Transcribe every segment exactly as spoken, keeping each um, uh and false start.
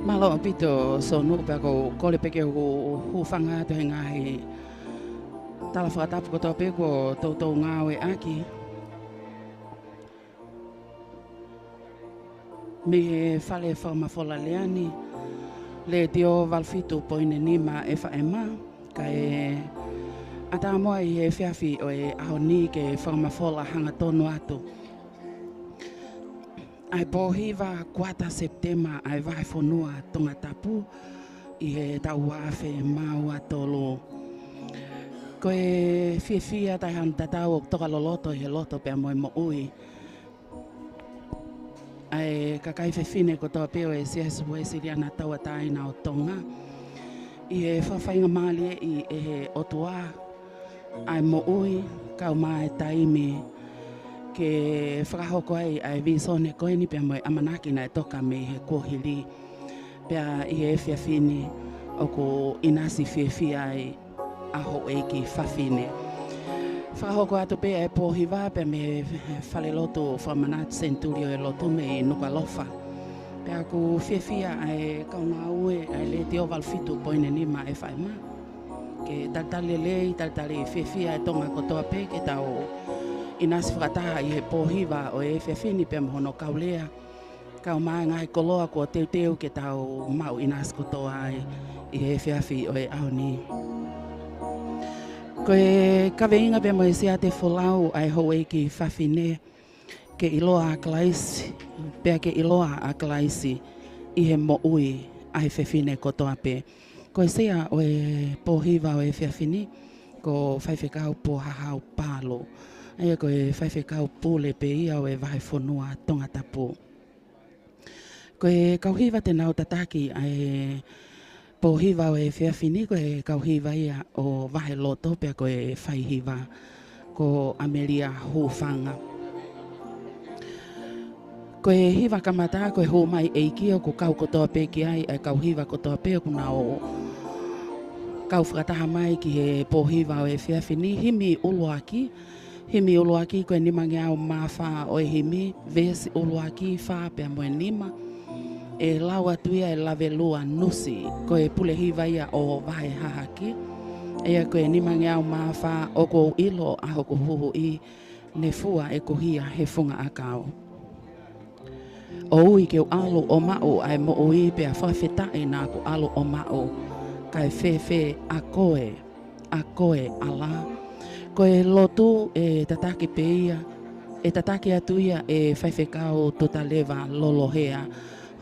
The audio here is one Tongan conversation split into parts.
Mālō ʻaupito Sonu, pea ʻoku ou kole pē ke u hūfanga atu he ngaahi tala fakatapu kotoa pē kuo toutou ngāueʻaki mei he fale fakamafola lea ni, Letiō valu fitu poini nima F M, kae ʻatā muʻa ʻi he efiafi ʻo e ʻaho ni ke fakamafola hangatonu atu ʻa e pō hiva kuata Sepitema ʻa e vahefonua Tongatapu ʻi he taʻu ua afe mā ua tolu. Ko e fiefia taʻe hano tatau ʻoku toka loloto ʻi he loto pea mo e moʻui ʻa e kakai fefine kotoa pē ʻo e Siasi Uēsiliana Tauʻatāina ʻo Tonga ʻi he fakafaingamālieʻi ʻe he ʻOtua ʻa e moʻui, kae ʻumaʻā e taimi ke fakahoko ai ʻa e visone ko eni pea mo e ʻamanaki naʻe toka mei he kuohili. Pea ʻi he efiafi ni ʻoku ʻinasi fiefia ai ʻa Houʻeiki Fafine. Fakahoko atu pē ʻa e pōhiva pea mei he falelotu Fakamanatu Senituli ʻo e Lotu mei Nukuʻalofa. Pea ʻoku fiefia ʻa e kau ngāue ʻa e Letiō valu fitu poini nima F M ke talitali lelei, talitali fiefia ʻa e Tonga kotoa pē ke tau ʻinasi fakataha ʻi he pōhiva ʻo e efiafi ni pea mo hono kau lea, kae ʻumaʻā e ngaahi koloa kuo teuteu ke tau maʻu ʻinasi kotoa ai ʻi he efiafi ʻo e ʻaho ni. Ko e kaveinga pea mo e siate folau ʻa e Houʻeiki Fafine, ke ʻiloa ʻa Kalaisi, pea ke ʻiloa ʻa Kalaisi ʻi he moʻui ʻa e fefine kotoa pē. Ko e sea ʻo e pōhiva ʻo e efiafi ni ko Faifekau Puahahau Palu. ʻA ia ko e faifekau pule pē ia ʻo e vahefonua Tongatapu. Ko e kau hiva te nau tataki ʻa e pōhiva ʻo e efiafi ni ko e kau hiva ia ʻo Vaheloto pea ko e faihiva ko ʻAmelia Hufanga. Ko e hiva kamata ko e Hū Mai ʻEiki, ʻoku kau kotoa pē ki ai ʻa e kau hiva kotoa pē ʻoku nau kau fakataha mai ki he pōhiva ʻo e efiafi ni. Himi ʻuluaki, himi ʻuluaki ko e nimangeau mā fā ʻo e himi, veesi ʻuluaki, fā pea mo e nima. ʻE lau atu ia ʻe Lavelua Nusi, ko e pule hiva ia ʻo Vahe Hahake. ʻA ia ko e nimangeau mā fā. ʻOku ou ʻilo ʻa hoku huhuʻi, ne fua ʻeku hia he funga ʻakau. ʻOku ou ui ke u ʻalu ʻo maʻu ʻa e moʻui pea fakafetaʻi naʻa ku ʻalu ʻo maʻu, kae fēfē ʻa koe, ʻa koe ʻAla. Ko e lotu ʻe tataki pē ia, ʻe tataki atu ia ʻe Faifekau Tutaleva Lolohea.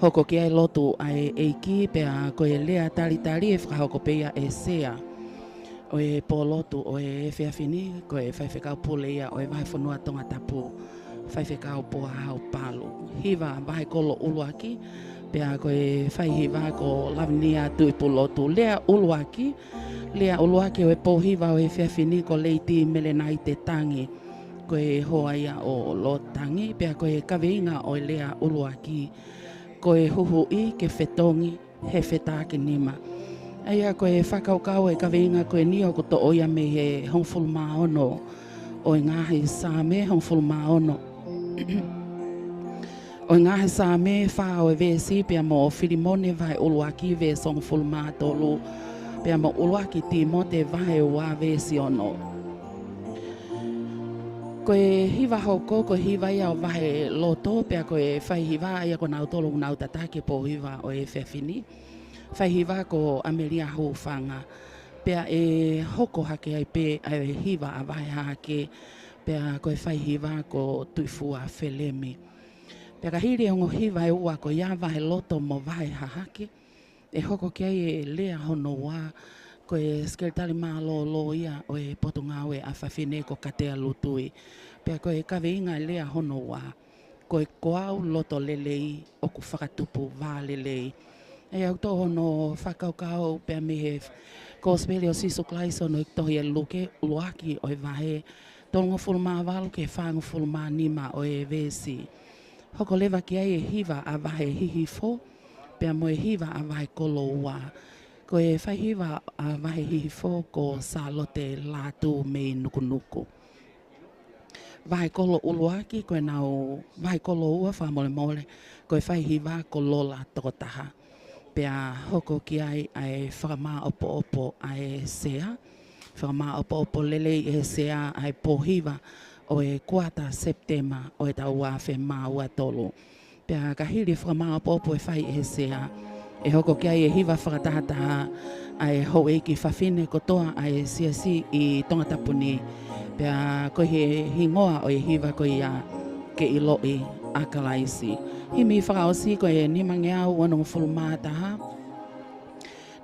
Hoko ki ai e lotu ʻa e ʻEiki pea ko e lea talitali ʻe fakahoko pē ia ʻe Sea ʻo e pōlotu ʻo e efiafi ni, ko e faifekau pule ia ʻo e vahefonua Tongatapu, Faifekau Puahahau Palu. Hiva vahekolo ʻuluaki, pea ko e faihiva ko Lavinia Tuʻipulotu. Lea ʻuluaki, lea ʻuluaki ʻo e pōhiva ʻo e efiafi ni ko Leiti Melenaite Tangi, ko e hoa ia ʻo Lotangi, pea ko e kaveinga ʻo e lea ʻuluaki ko e huhuʻi ke fetongi he fetakinima. ʻA ia ko e fakakaukau ʻo e kaveinga ko eni ʻoku toʻo ia mei he hongofulu mā ono ʻo e ngaahi Saame, hongofulu mā ono ʻo e ngaahi Saame, fā ʻo e veesi, pea mo Filimone vahe ʻuluaki veesi hongofulu mā tolu, pea mo ʻuluaki Tīmote vahe ua veesi ono. Ko e hiva hoko, ko e hiva ia ʻo Vaheloto, pea ko e faihiva ia ko nautolu ʻoku nau tataki e pōhiva ʻo e efiafi ni. Faihiva ko ʻAmelia Hufanga, pea ʻe hoko hake ai pē ʻa e hiva ʻa Vahe Hahake, pea ko e faihiva ko Tuʻifua Felemi. Pea ka hili e ongo hiva ʻe ua ko ia, Vaheloto mo Vahe Hahake, ʻe hoko ki ai e lea hono ua, ko e sekelitali mālōlō ia ʻo e Potungāue ʻa Fafine ko Katea Lutui. Pea ko e kaveinga e lea hono ua, ko e Ko au loto lelei ʻoku fakatupu vālelei. ʻA ia ʻoku toʻo hono fakakaukau pea mei he Kosipeli ʻo Sīsū Kalaisi ʻi hono tohi ʻe Luke, ʻuluaki ʻo e vahe, tolungofulu mā valu ki he fāngofulu mā nima ʻo e veesi. Hoko leva ki ai e hiva ʻa Vahe Hihifo, pea mo e hiva ʻa Vahekolo ua. Ko e faihiva ʻa Vahe Hihifo ko Sālote Lātū mei Nukunuku. Vahekolo ʻuluaki ko ʻenau, Vahekolo ua, fakamolemole, ko e faihiva ko Lola Tokotaha. Pea hoko ki ai ʻa e fakamāʻopoʻopo ʻa e Sea. Fakamāʻopoʻopo lelei ʻe he Sea ʻa e pōhiva ʻo e kuata Sepitema ʻo e taʻu ua afe mā ua tolu. Pea ka hili e fakamāʻopoʻopo ʻe fai ʻe he Sea, ʻe hoko ki ai e hiva fakatahataha ʻa e houʻeiki fafine kotoa ʻa e siasi ʻi Tongatapu ni. Pea ko e hingoa ʻo e hiva ko ia, Ke ʻIloʻi ʻa Kalaisi. Himi fakaʻosi ko e nimangeau onongofulu mā taha.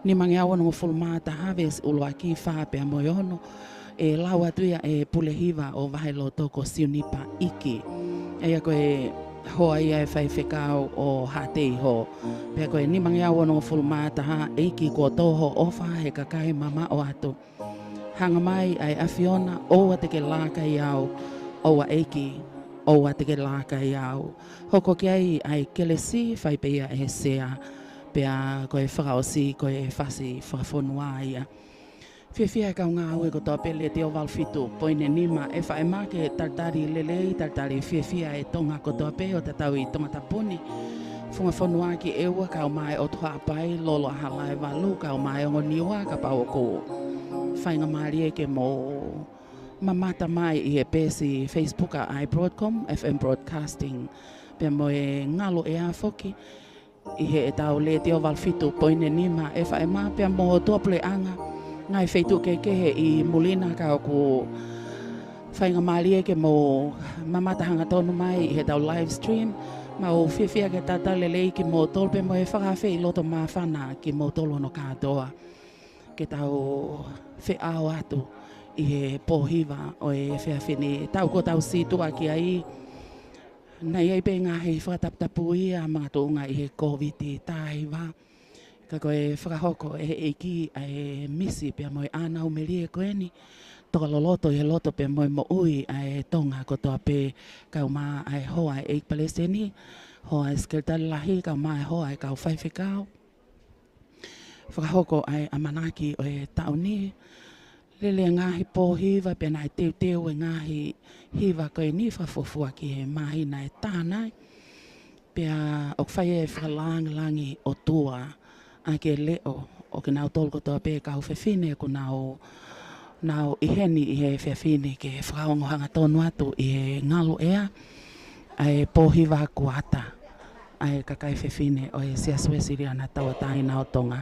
Nimangeau onongofulu mā taha, veesi ʻuluaki, fā pea mo e ono. ʻE lau atu ia ʻe he pule hiva ʻo Vaheloto ko Siunipa ʻIki. ʻA ia ko e hoa ia e faifekau ʻo Haʻateiho. Pea ko e nimangeau onongofulu mā taha, ʻEiki kuo tō ho ʻofa he kakai mamaʻo atu. Hanga mai ʻa e ʻAfiona, ʻoua te ke laka ʻi au, ʻoua ʻEiki, ʻoua te ke laka ʻi au. Hoko ki ai ʻa e kelesi, fai pē ia ʻe he sea, pea ko e fakaʻosi, ko e fasi fakafonua ia. Fiefia e kau ngāue kotoa pē Letiō valu fitu poini nima FM ke talitali lelei, talitali fiefia e Tonga kotoa pē ʻo tatau ʻi Tongatapu ni, Funga Fonua ki ʻEua, kau mai ʻOtu Haʻapai, Lolo ʻAhalaevalu, kau mai Ongo Niua, kapau ʻoku faingamālie ke mou mamata mai ʻi he peesi Facebook ʻa e Broadcom FM Broadcasting, pea mo e Ngalu ʻEa foki, ʻi heʻetau Letiō valu fitu poini nima FM, pea mo tuʻapuleʻanga, ngaahi feituʻu kehekehe ʻi muli na, ka ʻoku faingamālie ke mou mamata hangatonu mai ʻi heʻetau live stream. Mau fiefia ke talitali lelei kimoutolu pea mo e fakaafeʻi loto māfana kimoutolu hono kātoa ke tau feʻao atu ʻi he pō hiva ʻo e efiafi ni. Tau ko tau situʻa ki ai, naʻe ʻi ai pē ngaahi fakataputapu ia makatuʻunga ʻi he Kōviti taha hiva. Ka ko e fakahoko ʻe he ʻEiki ʻa e misi pea mo e ʻānau melie ko eni, toka loloto ʻi he loto pea mo e moʻui ʻa e Tonga kotoa pē, kau mai ʻa e hoa ʻa e ʻEiki Palesiteni, hoa ʻa e Sekelitali Lahi, kau mai ʻa e hoa ʻa e kau faifekau. Fakahoko ʻa e ʻamanaki ʻo e taʻu ni, lele e ngaahi pō hiva pea naʻe teuteu e ngaahi hiva ko eni fakafuofua ki he māhina ʻe taha nai. Pea ʻoku fai e fakalāngilangi ʻOtua ʻaki e leʻo ʻo kinautolu kotoa pē kau fefine ʻoku nau, nau ʻi heni ʻi he efiafi ni ke fakaongo hangatonu atu ʻi he Ngalu ʻEa ʻa e pō hiva kuata ʻa e kakai fefine ʻo e Siasi Uēsiliana Tauʻatāina ʻo Tonga.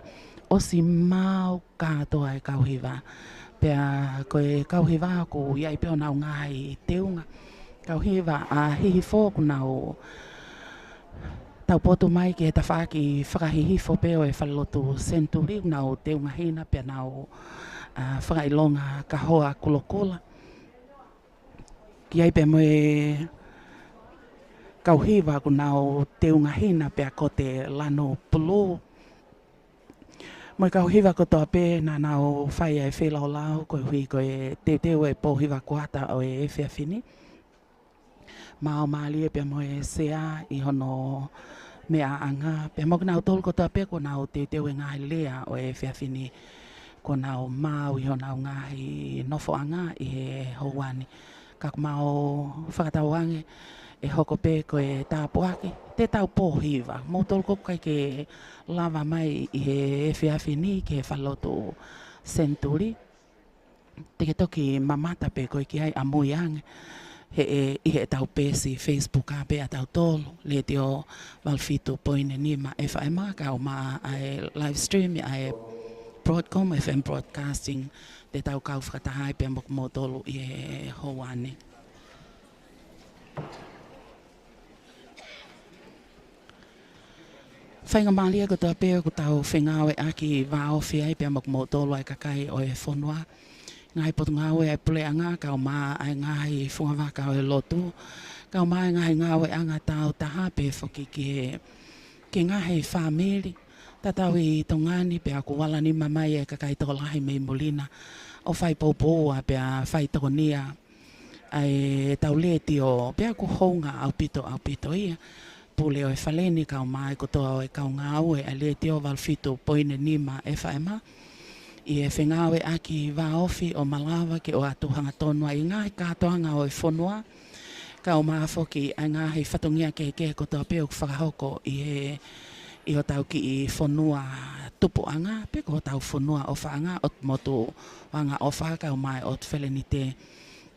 ʻOsi maʻu kātoa e kau hiva. Pea ko e kau hiva ʻoku ʻi ai pē honau ngaahi teunga. Kau hiva ʻa Hihifo ʻoku nau taupotu mai ki he tafaʻaki fakahihifo pē ʻo e falelotu Senituli, ʻoku nau teunga hina pea nau, ʻa, fakaʻilonga kahoa kulokula. Ki ai pē mo e kau hiva ʻoku nau teunga hina pea kote lanu pulū. Mo e kau hiva kotoa pē naʻa nau fai ʻa e feilaulau koeʻuhi ko e teuteu e pō hiva kuata ʻo e efiafi ni. Maʻu mālie pea mo e sea ʻi hono meʻaʻanga, pea mo kinautolu kotoa pē kuo nau teuteu e ngaahi lea ʻo e efiafi ni, kuo nau maʻu ʻi honau ngaahi nofoʻanga ʻi he houa ni. Ka ʻoku mau fakatauange ʻe hoko pē ko e tāpuaki, te tau pō hiva. Moutolu ʻoku ʻikai ke lava mai ʻi he efiafi ni ki he falelotu Senituli, te ke toki mamata pē koe ki ai ʻamui ange he, ʻi heʻetau peesi Facebook ʻa pē ʻa tautolu, Letiō valu fitu poini nima FM, kau mai ʻa e live stream ʻa e Broadcom FM Broadcasting, te tau kau fakataha ai pea mo kimoutolu ʻi he houa ni. Faingamālie kotoa pē ʻoku tau fengāueʻaki vāofi ai pea mo kimoutolu ʻa e kakai ʻo e fonua. Ngaahi potungāue ʻa e puleʻanga, kau mai ʻa e ngaahi fungavaka ʻo e lotu, kau mai ʻa e ngaahi ngāueʻanga taautaha pea foki ki he, ki he ngaahi fāmili, tatau ʻi Tonga ni pea ʻoku ala nima mai e kakai tokolahi mei muli na ʻo fai poupou pea fai tokonia ʻa ʻetau letiō, pea ʻoku hounga ʻaupito, ʻaupito ia. Pule ʻo e fale ni kau mai kotoa ʻo e kau ngāue ʻa e Letiō valu fitu poini nima FM, ʻi he fengāueʻaki vāofi ʻo malava ke ʻoatu hangatonu ai e ngaahi kātoanga ʻo e fonua, kau mai foki ʻa e ngaahi fatongia kehekehe kotoa pē ʻoku fakahoko ʻi he, ʻi hotau kiʻi fonua tupuʻanga, pe ko hotau fonua ʻofaʻanga, ʻOtu Motu Angaʻofa kau mai ʻOtu Felenite.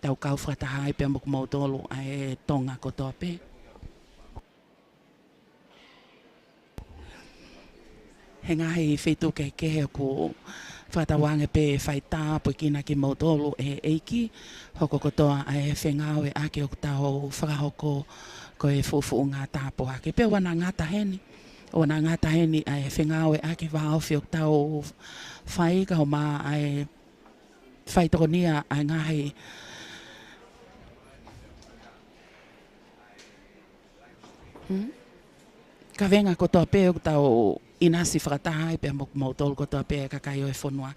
Tau kau fakataha ai pea mo kimoutolu ʻa e Tonga kotoa pē. He ngaahi feituʻu kehekehe ʻoku fakatauange pē fai tāpuekina kimoutolu ʻe he ʻEiki, hoko kotoa ʻa e fengāueʻaki ʻoku tau fakahoko ko e fuʻufuʻunga tāpuaki. Pea ʻoua naʻa ngata heni, ʻoua naʻa ngata heni ʻa e fengāueʻaki vāofi ʻoku tau fai kau mai ʻa e fai tokonia ʻa e ngaahi, hmm? Kavenga kotoa pē ʻoku tau ʻinasi fakataha ai pea mo, moutolu kotoa pē kakai ʻo e fonua.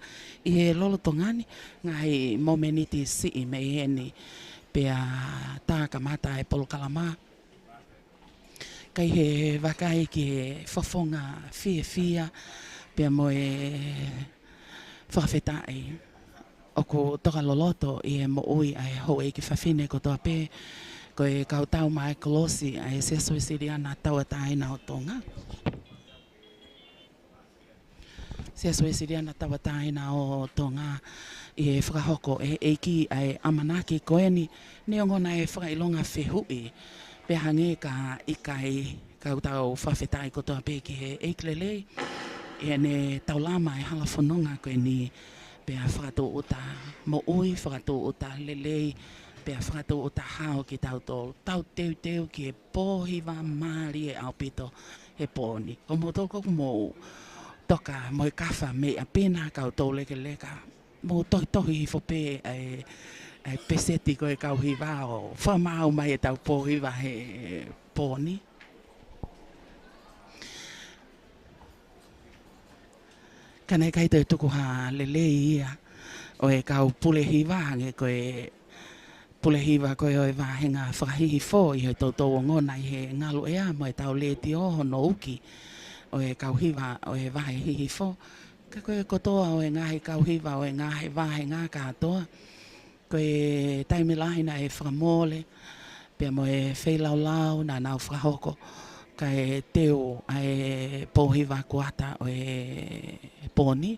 ʻI he lolotonga ni, ngaahi momeniti siʻi mei heni, pea tā kamata e polokalama. Kae vakai ki he fofonga fiefia, pea mo e fakafetaʻi. ʻOku toka loloto ʻi he moʻui ʻa e houʻeiki fafine kotoa pē, ko e kau tau maʻa e kolosi ʻa e Siasi Uēsiliana Tauʻatāina ʻo Tonga. Siasi Uēsiliana Tauʻatāina ʻo Tonga, ʻi he fakahoko ʻe he ʻEiki ʻa e ʻamanaki ko eni, neongo naʻe fakaʻilonga fehuʻi, pea hangē ka ʻikai, ka ʻoku tau fakafetaʻi kotoa pē ki he ʻEiki lelei, ʻi heʻene taulama e hala fononga ko eni, pea fakatūʻuta moʻui, fakatūʻuta lelei, pea fakatūʻuta hao kitautolu. Tau teuteu ki he pō hiva mālie ʻaupito he pō ni. Ko moutolu ʻoku mou toka mo e kafa mei ʻapi na, kau toulekeleka, mou tohitohi hifo pē ʻa e, ʻa e peseti ko e kau hiva ʻo fakamaau mai ʻetau pō hiva he pō ni. Ka naʻe ʻikai toe tuku ha lelei ia ʻo e kau pule hiva, hangē ko e pule hiva ko ē ʻo e vāhenga fakahihifo ʻi he toutou ongona ʻi he ngaluʻea mo ʻetau letiō hono uki ʻo e kau hiva ʻo e vahe hihifo. Ka ko e kotoa ʻo e ngaahi kau hiva ʻo e ngaahi vāhenga kātoa, ko e taimi lahi naʻe fakamole, pea mo e feilaulau naʻa nau fakahoko, kae teu ʻa e pō hiva kuata ʻo e pō ni,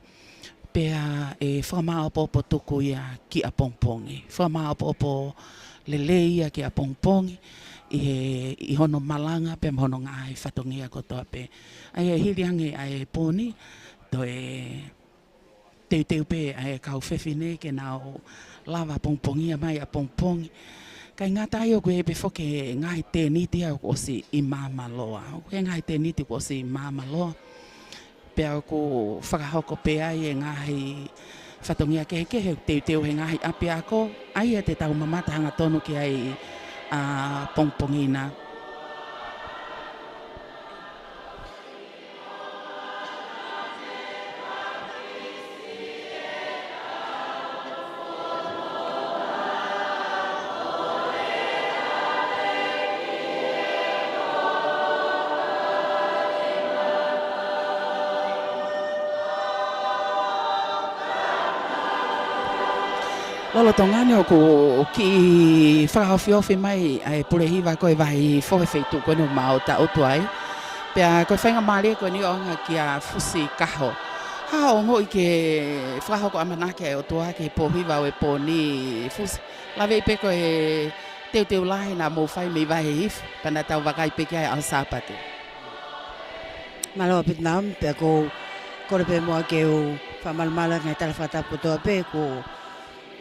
pea ʻe fakamāʻopoʻopo tuku ia ki ʻapongipongi. Fakamāʻopoʻopo lelei ia ki ʻapongipongi, ʻi he, ʻi hono malanga, pea mo hono ngaahi fatongia kotoa pē. ʻA ia ʻe hili ange ʻa e pō ni, toe teuteu pē ʻa e kau fefine ke nau lava pongipongia mai ʻapongipongi. Kae ngata ai ʻoku ʻi ai pē foki e ngaahi tēniti ia ʻoku ʻosi ʻi māmāloa. ʻOku ʻi ai e ngaahi tēniti ʻoku ʻosi ʻi māmāloa. Pea ʻoku fakahoko pē ai e ngaahi fatongia kehekehe ʻoku teuteu he ngaahi ʻapiako, ʻa ia te tau mamata hangatonu ki ai ʻapongipongi na. Lolotonga ni ʻoku kiʻi fakaofiofi mai ʻa e pule hiva ko e vahe hihifo he feituʻu ko eni ʻoku mau tangutu ai. Pea ko e faingamālie ko eni ʻo ʻaonga kia Fusi Kaho. Hā hoʻo ongoʻi ki he fakahoko ʻamanaki ʻa e ʻOtua ki he pō hiva ʻo e pō ni, Fusi? Laveʻi pē ko e teuteu lahi naʻa mou fai mei vahe hihifo, pea naʻa tau vakai pē ki ai ʻaho Sāpate. Mālō ʻaupito Naomi, pea ʻoku ou kole pē muʻa ke u fakamalumalu ʻaki e ngaahi tala fakatapu kotoa pē kuo u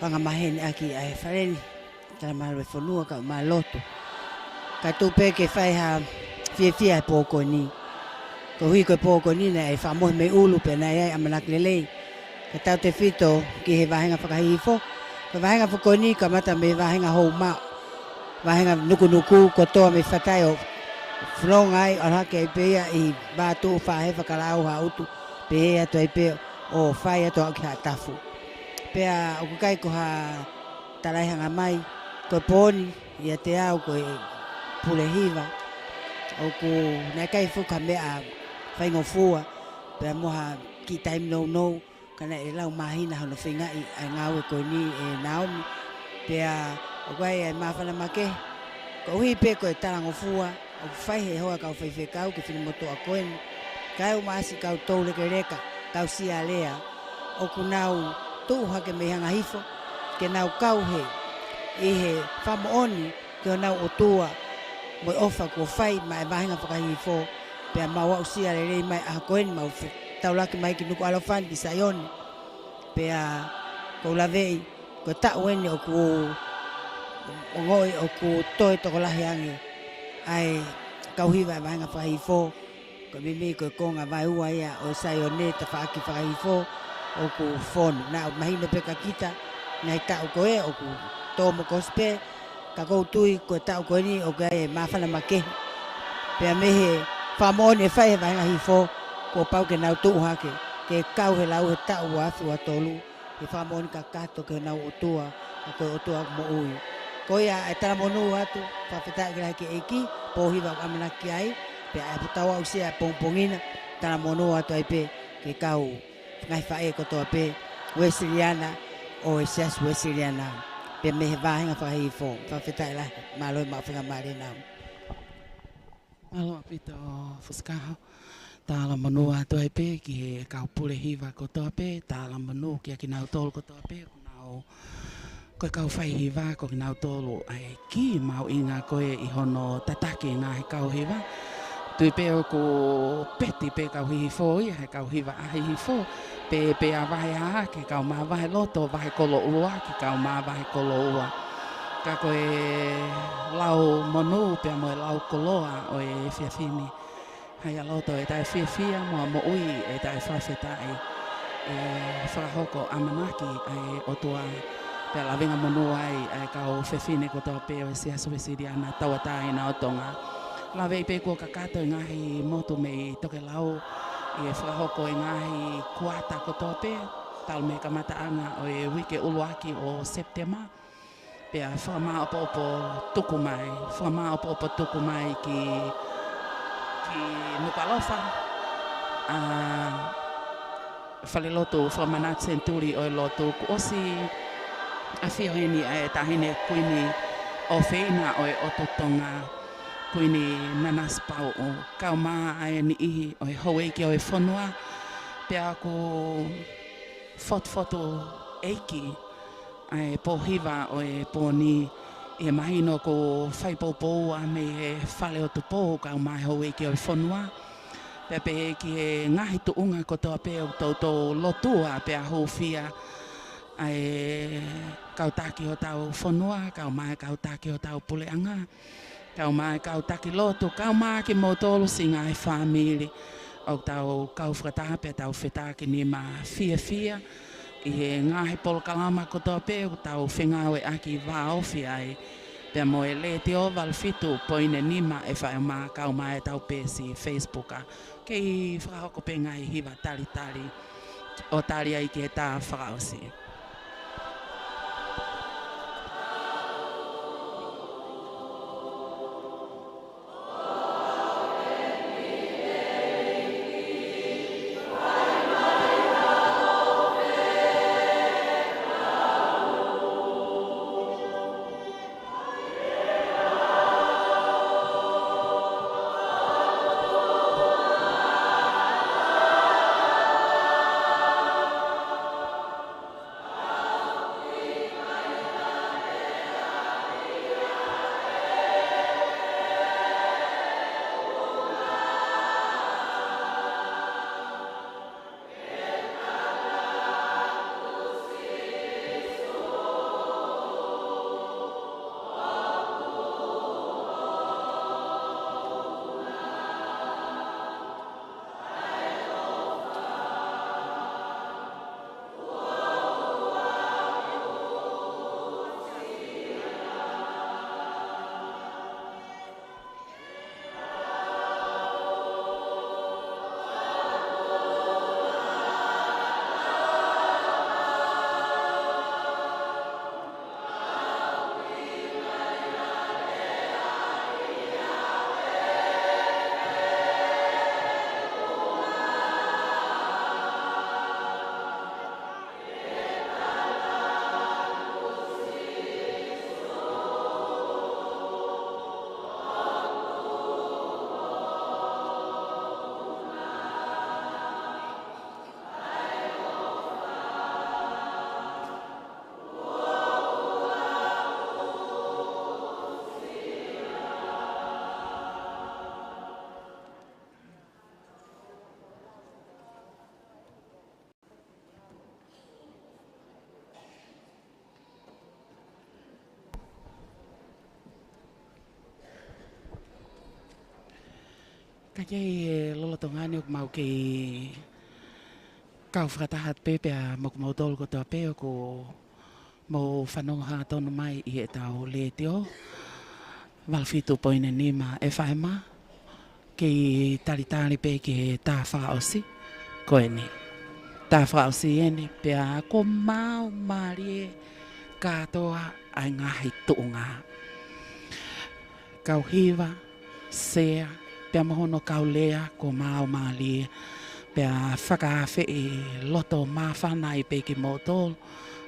angamaheni ʻaki ʻa e fale ni, tala mālō e fonua, kau mālō lotu. Kae tuku pē ke fai ha fiefia he pō ko eni. Koeʻuhi ko e pō ko eni naʻe fakamohe mei ʻulu pea naʻe ʻi ai e ʻamanaki lelei. Kae tautefito ki he vāhenga fakahihifo. Ko e vāhenga foki ko eni kamata mei he vāhenga houmaʻo, vāhenga nukunuku kotoa mei fataʻi ʻo fononga ai, ʻalu hake ai pē ia ʻi vā tuʻu, Faʻahefa, Kalaʻau, Haʻutu, pehē atu ai pē ʻo fai atu ʻo aʻu ki Haʻatafu. Pea ʻoku ʻikai ko ha talaʻehanga mai, ko e pō ni ʻiate au ko e pule hiva. ʻOku, naʻe ʻikai foki ha meʻa faingofua, pea mo ha kiʻi taimi nounou, ka naʻe lau māhina hono feingaʻi ʻa e ngāue ko eni ʻe Naomi. Pea ʻoku ʻi ai e māfana makehe, koeʻuhi pē ko e talangofua ʻoku fai he hoa kau faifekau ki he finemotuʻa ko eni. Kae ʻumaʻā siʻi kau toulekeleka, kau sialea, ʻoku nau tuʻu hake mei he anga hifo ke nau kau hē ʻi he fakamoʻoni ki honau ʻOtua mo e ʻofa kuo fai maʻa e vāhenga fakahihifo. Pea mau aʻusia lelei mai ʻaho ko eni, mau fe-, taulaki mai ki Nukuʻalofa ni ki Saione. Pea ʻoku ou laveʻi, ko e taʻu eni ʻoku ou ongoʻi ʻoku toe tokolahi ange ʻa e kau hiva e vāhenga fakahihifo. Ko e meimei ko e konga vaeua ia ʻo Saione, tafaʻaki fakahihifo ʻoku fonu. Naʻa mahino pē kia kita, ngaahi taʻu ko ē ʻoku tō mo kosi pē, ka ʻoku ou tui ko e taʻu ko eni ʻoku ʻi ai e māfana makehe. Pea mei he fakamoʻoni ʻe fai he vāhenga hihifo, Kuo pau ke nau tuʻu hake, ke kau he lau he taʻu ua afe ua tolu, ke fakamoʻoni kakato ki honau ʻOtua, ka ko e ʻOtua moʻui. Ko ia ʻa e talamonū atu, fakafetaʻi lahi ki he ʻEiki, pō hiva ʻoku ʻamanaki ai, pea ʻe tau aʻusia ʻa e pongipongi na, talamonū atu ai pē, ki he kau ngaahi faʻē kotoa pē, Uēsiliana, ʻo e Siasi Uēsiliana, pea mei he vāhenga fakahihifo, fakafetaʻi lahi, mālō e maʻu faingamālie na. Mālō ʻaupito Fusikaho, talamonū atu ai pē ki he kau pule hiva kotoa pē, talamonū kia kinautolu kotoa pē, ʻoku nau, ko e kau fai hiva, ko kinautolu ʻa e kī mahuʻinga ko ē ʻi hono tataki e ngaahi kau hiva. Tui pē ʻoku peti pē kau hihifo ia, he kau hiva ʻa hihifo, pē, pē ʻa vahe ʻa ke kau mā vahe loto, vahe kolo ua, ke kau mā vahe kolo ua. Ka ko e lau monū pea mo e lau koloa ʻo e efiafi ni. Hai ʻa loto e taʻe fiefia mo moʻui e taʻe fakafetaʻi e fakahoko ʻamanaki ʻa e ʻOtua pea lavengamonū ai ʻa e kau fefine kotoa pē ʻo e Siasi Uēsiliana Tauʻatāina ʻo Tonga. Lave pē kuo kakato e ngaahi motu mei tokelau ʻi he fakahoko e ngaahi kuata kotoa pē, talu mei he kamataʻanga ʻo e uike ʻuluaki ʻo Sepitema. Pea fakamāʻopoʻopo tuku mai, fakamāʻopoʻopo tuku mai ki, ki Nukuʻalofa, ʻa e falelotu Fakamanatu Senituli ʻo e lotu kuo ʻosi ʻafio heni ʻa e Taʻahine Kuini ʻofeina ʻo e ʻOtu Tonga, Kuini Nanasipauʻu, kae ʻumaʻā ʻa e niʻihi ʻo e houʻeiki ʻo e fonua, pea ʻoku fotufotu ʻeiki ʻa e pō hiva ʻo e pō ni ʻi he mahino kuo fai poupou ʻa mei he Fale ʻo Tupou kae ʻumaʻā e houʻeiki ʻo e fonua. Pea pehē ki he ngaahi tuʻunga kotoa pē ʻoku toutou lotua pea hūfia ʻa e kau taki hotau fonua, kae ʻumaʻā e kau taki hotau puleʻanga. Kae ʻumaʻā e kau taki lotu, kae ʻumaʻā kimoutolu siʻi ngaahi fāmili. ʻOku tau kau fakataha pea tau fetakinima fiefia ʻi he ngaahi polokalama kotoa pē ʻoku tau fengāueʻaki vāofi ai. Pea mo e Letiō valu fitu poini nima FM kae ʻumaʻā e tau peesi Facebook. Kei fakahoko pē ngaahi hiva talitali ʻo tali ai ki he tā fakaʻosi. Ka kei lolotonga ni ʻoku mau kei kau fakataha pē pea mo kimoutolu kotoa pē ʻoku mou fanongo hangatonu mai ʻi heʻetau Letiō valu fitu poini nima FM. Kei talitali pē ki he tā fakaʻosi ko eni. Tā fakaʻosi eni, pea kuo maau mālie kātoa ʻa e ngaahi tuʻunga. Kau hiva, sea, pea mo hono kau lea kuo maau mālie, pea fakaafeʻi loto māfana ai pē kimoutolu,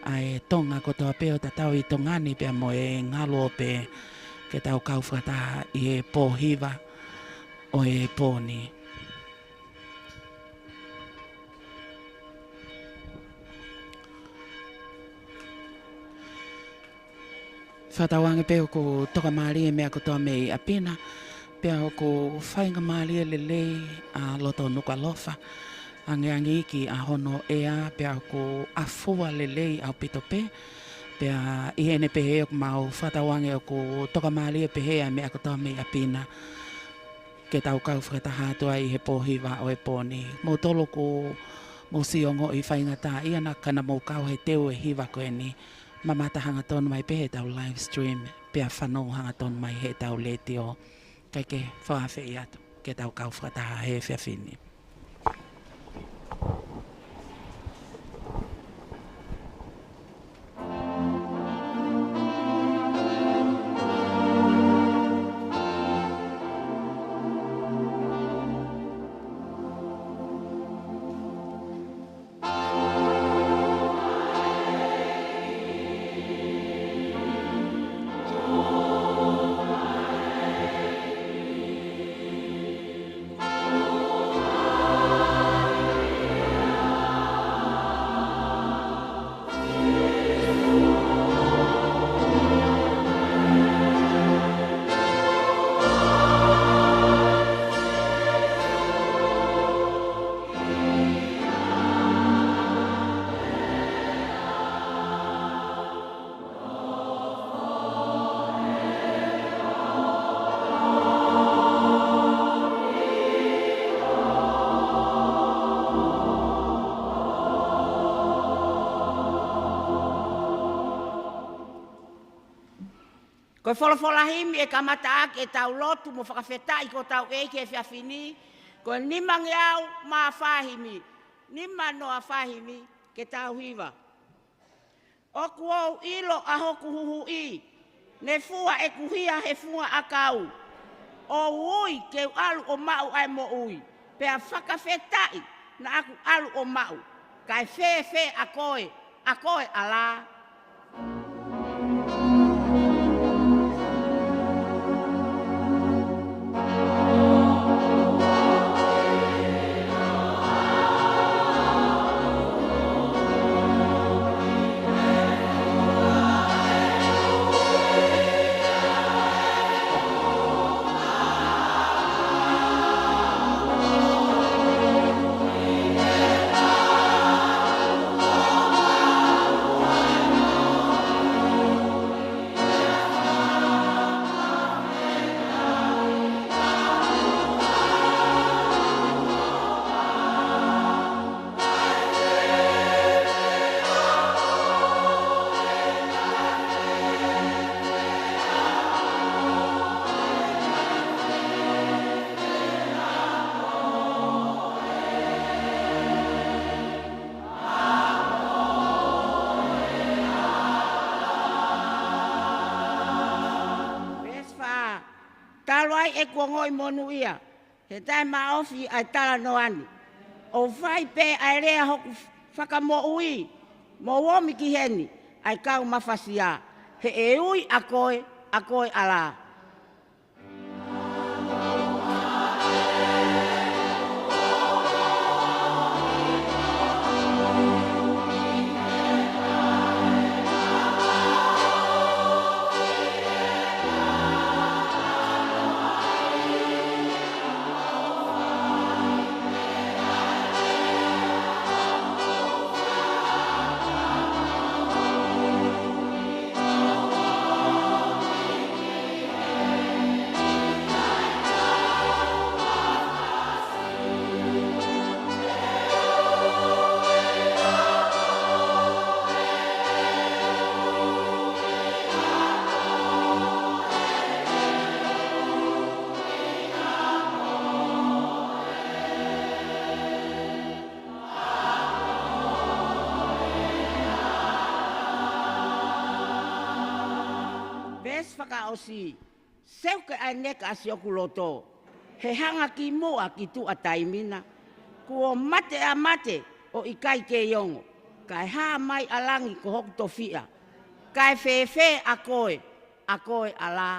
ʻa e Tonga kotoa pē ʻo tatau ʻi Tonga ni pea mo e ngaluope, ke tau kau fakataha ʻi he pō hiva ʻo e pō ni. Fakatauange pē ʻoku tokamālie e meʻa kotoa mei ʻapi na, pea ʻoku faingamālie lelei ʻa loto Nukuʻalofa, angeange ki ʻa hono ʻea, pea ʻoku ʻafua lelei ʻaupito pē, pea ʻi heʻene pehē ʻoku mau fakatauange ʻoku tokamālie pehē ʻa e meʻa kotoa mei ʻapi na, ke tau kau fakataha atu ai ʻi he pō hiva ʻo e pō ni. Moutolu ʻoku mou sio ongoʻi faingataʻaʻia naʻa ka naʻa mou kau he teu e hiva ko eni, mamata hangatonu mai pē heʻetau live stream, pea fanongo hangatonu mai heʻetau letiō. Kae ke fakaafeʻi atu ke tau kau fakataha he efiafi ni. Ko e folofola himi ʻe kamata ʻaki ʻetau lotu mo fakafetaʻi ki hotau ʻEiki he efiafi ni, ko e nimangeau mā fā himi, nima noa fā himi, ke tau hiva. ʻOku ou ʻilo ʻa hoku huhuʻi, ne fua ʻeku hia he funga ʻakau. ʻOu ui ke u ʻalu ʻo maʻu ʻa e moʻui, pea fakafetaʻi naʻa ku ʻalu ʻo maʻu, kae fēfē ʻa koe, ʻa koe ʻAlā? Veesi fā. Talu ai ʻeku ongoʻi monūʻia, he taʻemaʻofi ʻa e talanoa ni. ʻOu fai pē ʻa e lea hoku fakamoʻui, mou omi ki heni ʻa e kau mafasia, he ʻe ui ʻa koe, ʻa koe ʻAlā. fakaʻosi, seuke ʻa e neka ʻasi ʻoku loto. He hanga ki muʻa ki tuʻa taimi na. Kuo mate ʻa mate ʻo ʻikai kei ongo. Kae hā mai ʻa langi ko hoku tofiʻa. Kae fēfē ʻa koe, ʻa koe ʻa lā.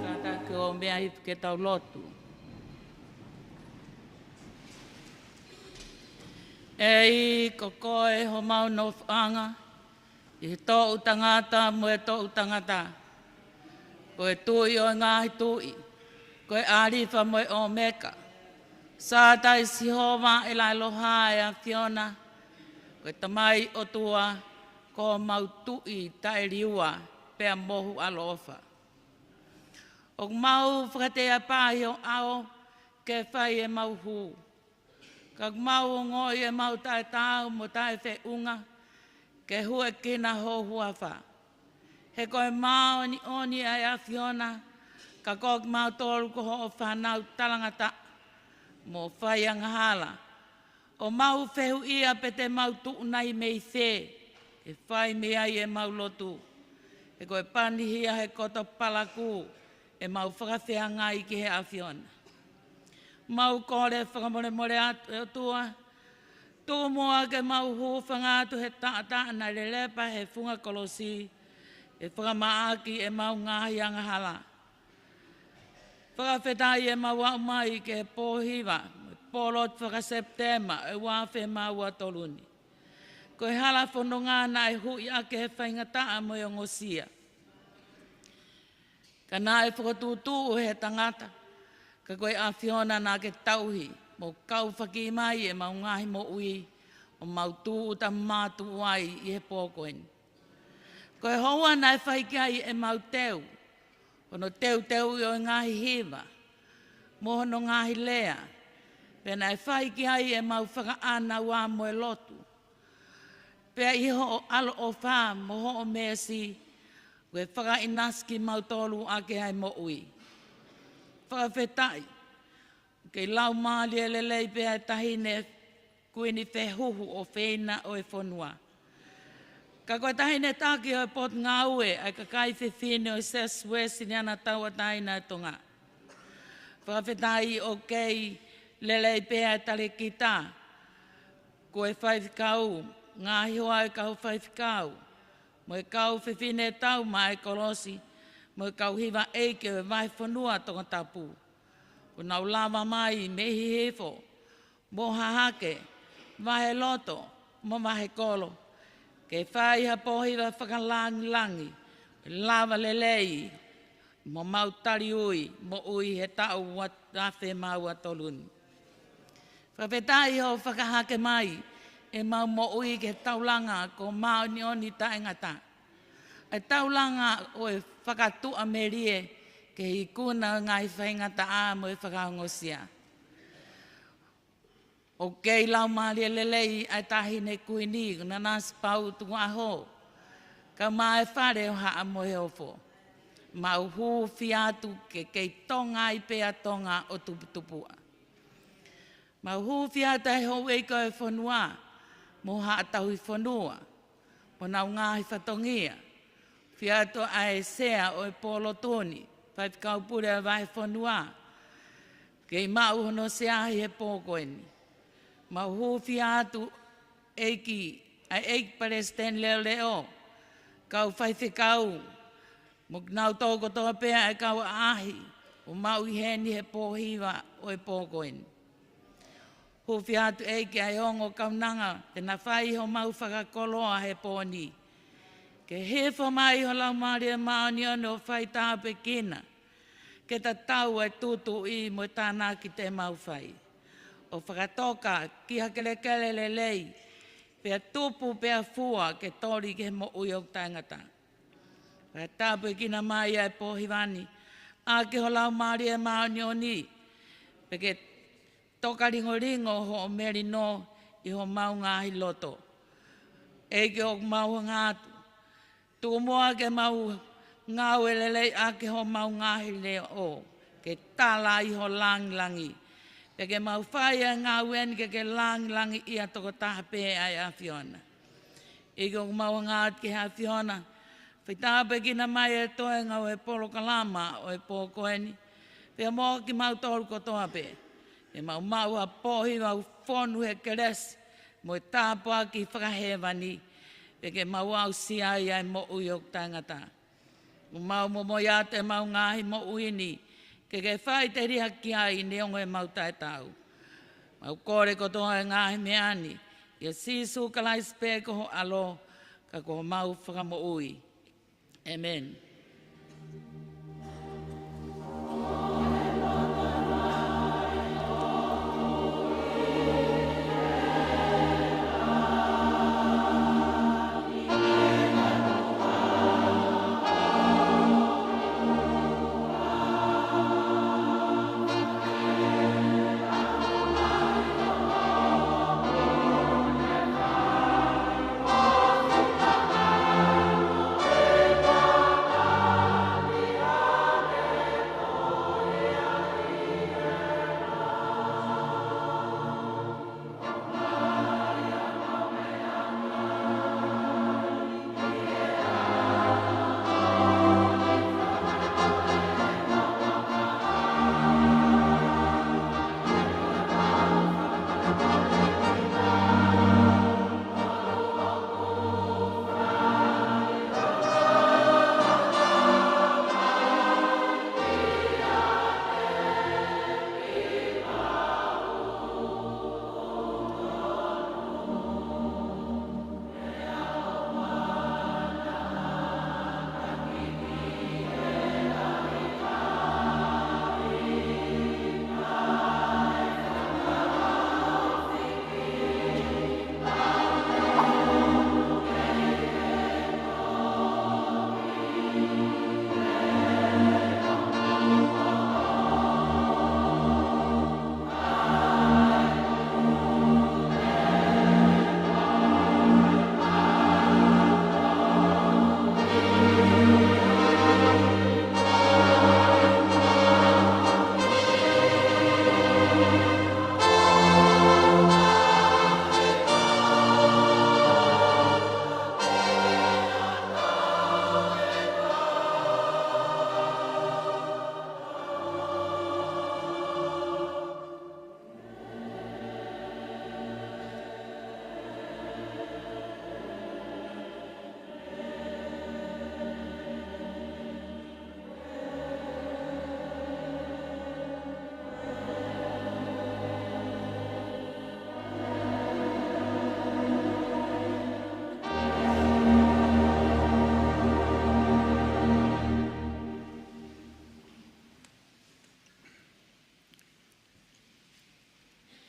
Kātaki ʻo meʻa hifo ke tau lotu. ʻEiki, ko koe homau nofoʻanga, ʻi he toʻutangata mo e toʻutangata. Ko e Tuʻi ʻo e ngaahi tuʻi, ko e ʻAlifa mo e ʻOmeka. Sātai Sihova ʻe Laʻeloha ʻe ʻAfiona, ko e Tamai ʻOtua, ko homau Tuʻi taʻeliua pea mohu ʻaloʻofa. ʻOku mau fakateapā ʻi ho ʻao ke fai ʻemau hū. Ka ʻoku mau ongoʻi ʻemau taʻetaau mo taʻefeʻunga ke huʻekina ho huafa. He ko e māʻoniʻoni ʻa e ʻAfiona, ka ko kimautolu ko hoʻo fānau talangataʻa mo faiangahala. ʻOku mau fehuʻia pe te mau tuʻu nai mei fē, ʻe fai mei ai ʻemau lotu. He ko e pani hia he koto palakū, ʻemau fakafeangai ki he ʻAfiona. Mau kole fakamolemole atu ʻe ʻOtua, tuku muʻa ke mau hūfanga atu he taʻataʻa naʻe lelepa he funga kolosi, ʻe fakamaʻaki ʻemau ngaahi angahala. Fakafetaʻi ʻemau aʻu mai ki he pō hiva, pō lotu faka-Sepitema, ʻe ua afe mā ua tolu ni. Ko e hala fononga naʻe huʻi ʻaki he faingataʻa mo e ongosia. Ka naʻe fokotuʻutuʻu he tangata, ka ko e ʻAfiona naʻa ke tauhi, mo kau faki mai ʻemau ngaahi moʻui, ʻo mau tūʻuta mātuʻu ai ʻi he pō ko eni. Ko e houa naʻe fai ki ai ʻemau teu, hono teuteuʻi ʻo e ngaahi hiva, mo hono ngaahi lea, pea naʻe fai ki ai ʻemau fakaʻānaua mo e lotu. Pea ʻi hoʻo ʻaloʻofa mo hoʻo meesi, kuo ke fakaʻinasi kimautolu ʻaki ʻa e moʻui. Fakafetaʻi, ʻoku kei laumālie lelei pē ʻa e Taʻahine Kuini Fehuhu ʻofeina ʻo e fonua. Ka ko e Taʻahine Taki ʻo e Potungāue ʻa e kakai fefine ʻo e Siasi Uēsiliana Tauʻatāina ʻo Tonga. Fakafetaʻi ʻoku kei lelei pē ʻa e talēkita, ko e faifekau, ngaahi hoa ʻo e kau faifekau, mo e kau fefine tau maʻa e kolosi, mo e kau hiva ʻeiki ʻo e vahefonua Tongatapu. Kuo nau lava mai mei Hihifo, mo Hahake, Vaheloto, mo Vahekolo, ke fai ha pō hiva fakalāngilangi, lava lelei, mo mau taliui moʻui he taʻu ua afe mā ua tolu ni. Fakafetaʻi hoʻo fakahake mai ʻemau moʻui ki he taulanga ko e māʻoniʻoni taʻengata. ʻA e taulanga ʻo e fakatuʻamelie ki he ikuna ʻo e ngaahi faingataʻa mo e fakaongosia. ʻOku kei laumālie lelei ʻa e Taʻahine Kuini ko Nanasipauʻu Tukuʻaho, kae ʻumaʻā e Fale ʻo Haʻa Moheofo. Mau hūfia atu ke kei Tonga ai pē ʻa Tonga ʻo tuputupuʻa. Mau hūfia atu ʻa e houʻeiki ʻo e fonua, mo Haʻa Tauhi Fonua, mo honau ngaahi fatongia. Hūfia atu ʻa e Sea ʻo e Pō Lotu ni, Faifekau Pule ʻo e Vahefonua. kei maʻu hono sea he pō ko eni. Mau hūfia atu ʻEiki, ʻa e ʻEiki Palesiteni Leʻoleʻo, kau faifekau, mo kinautolu kotoa pē ʻa e kau ʻaʻahi, ʻoku mau ʻi heni he pō hiva ʻo e pō ko eni. Hūfia atu ʻEiki ʻa e ongo kaunanga te na fai homau fakakoloa he pō ni. Ke hifo mai ho Laumālie Māʻoniʻoni ʻo fai tāpuekina, ke tatau ʻa e tūtuuʻi mo e tānaki te mau fai, ʻo fakatoka ki ha kelekele lelei, pea tupu pea fua ke toli ki he moʻui ʻoku taʻengata. Pea tāpuekina mai ʻa e pō hiva ni ʻaki ho Laumālie Māʻoniʻoni, pea ke tokalingolingo hoʻo melino ʻi homau ngaahi loto. ʻEiki, ʻoku mau hanga atu, tuku muʻa ke mau ngāue lelei ʻaki homau ngaahi leʻo, ke tala ʻi ho langilangi. Pea ke mau fai ʻa e ngāue ni ke ke langilangiʻia tokotaha pē ʻa e ʻAfiona. ʻEiki, ʻoku mau hanga atu ki he ʻAfiona, fai tāpuekina mai e toenga ʻo e polokalama ʻo e pō ko eni, pea mo kimautolu kotoa pē. Ke mau maʻu ha pō hiva ʻoku fonu he kelesi mo e tāpuaki fakahēvani, pea ke mau aʻusia ai ʻa e moʻui ʻoku taʻengata. ʻOku mau momoi atu ʻemau ngaahi moʻui ni ke ke faʻiteliha ki ai neongo ʻemau taʻetaau. Mau kole kotoa e ngaahi meʻa ni ʻia Sīsū Kalaisi pē ko ho ʻAlo, ka ko homau Fakamoʻui. ʻĒmeni.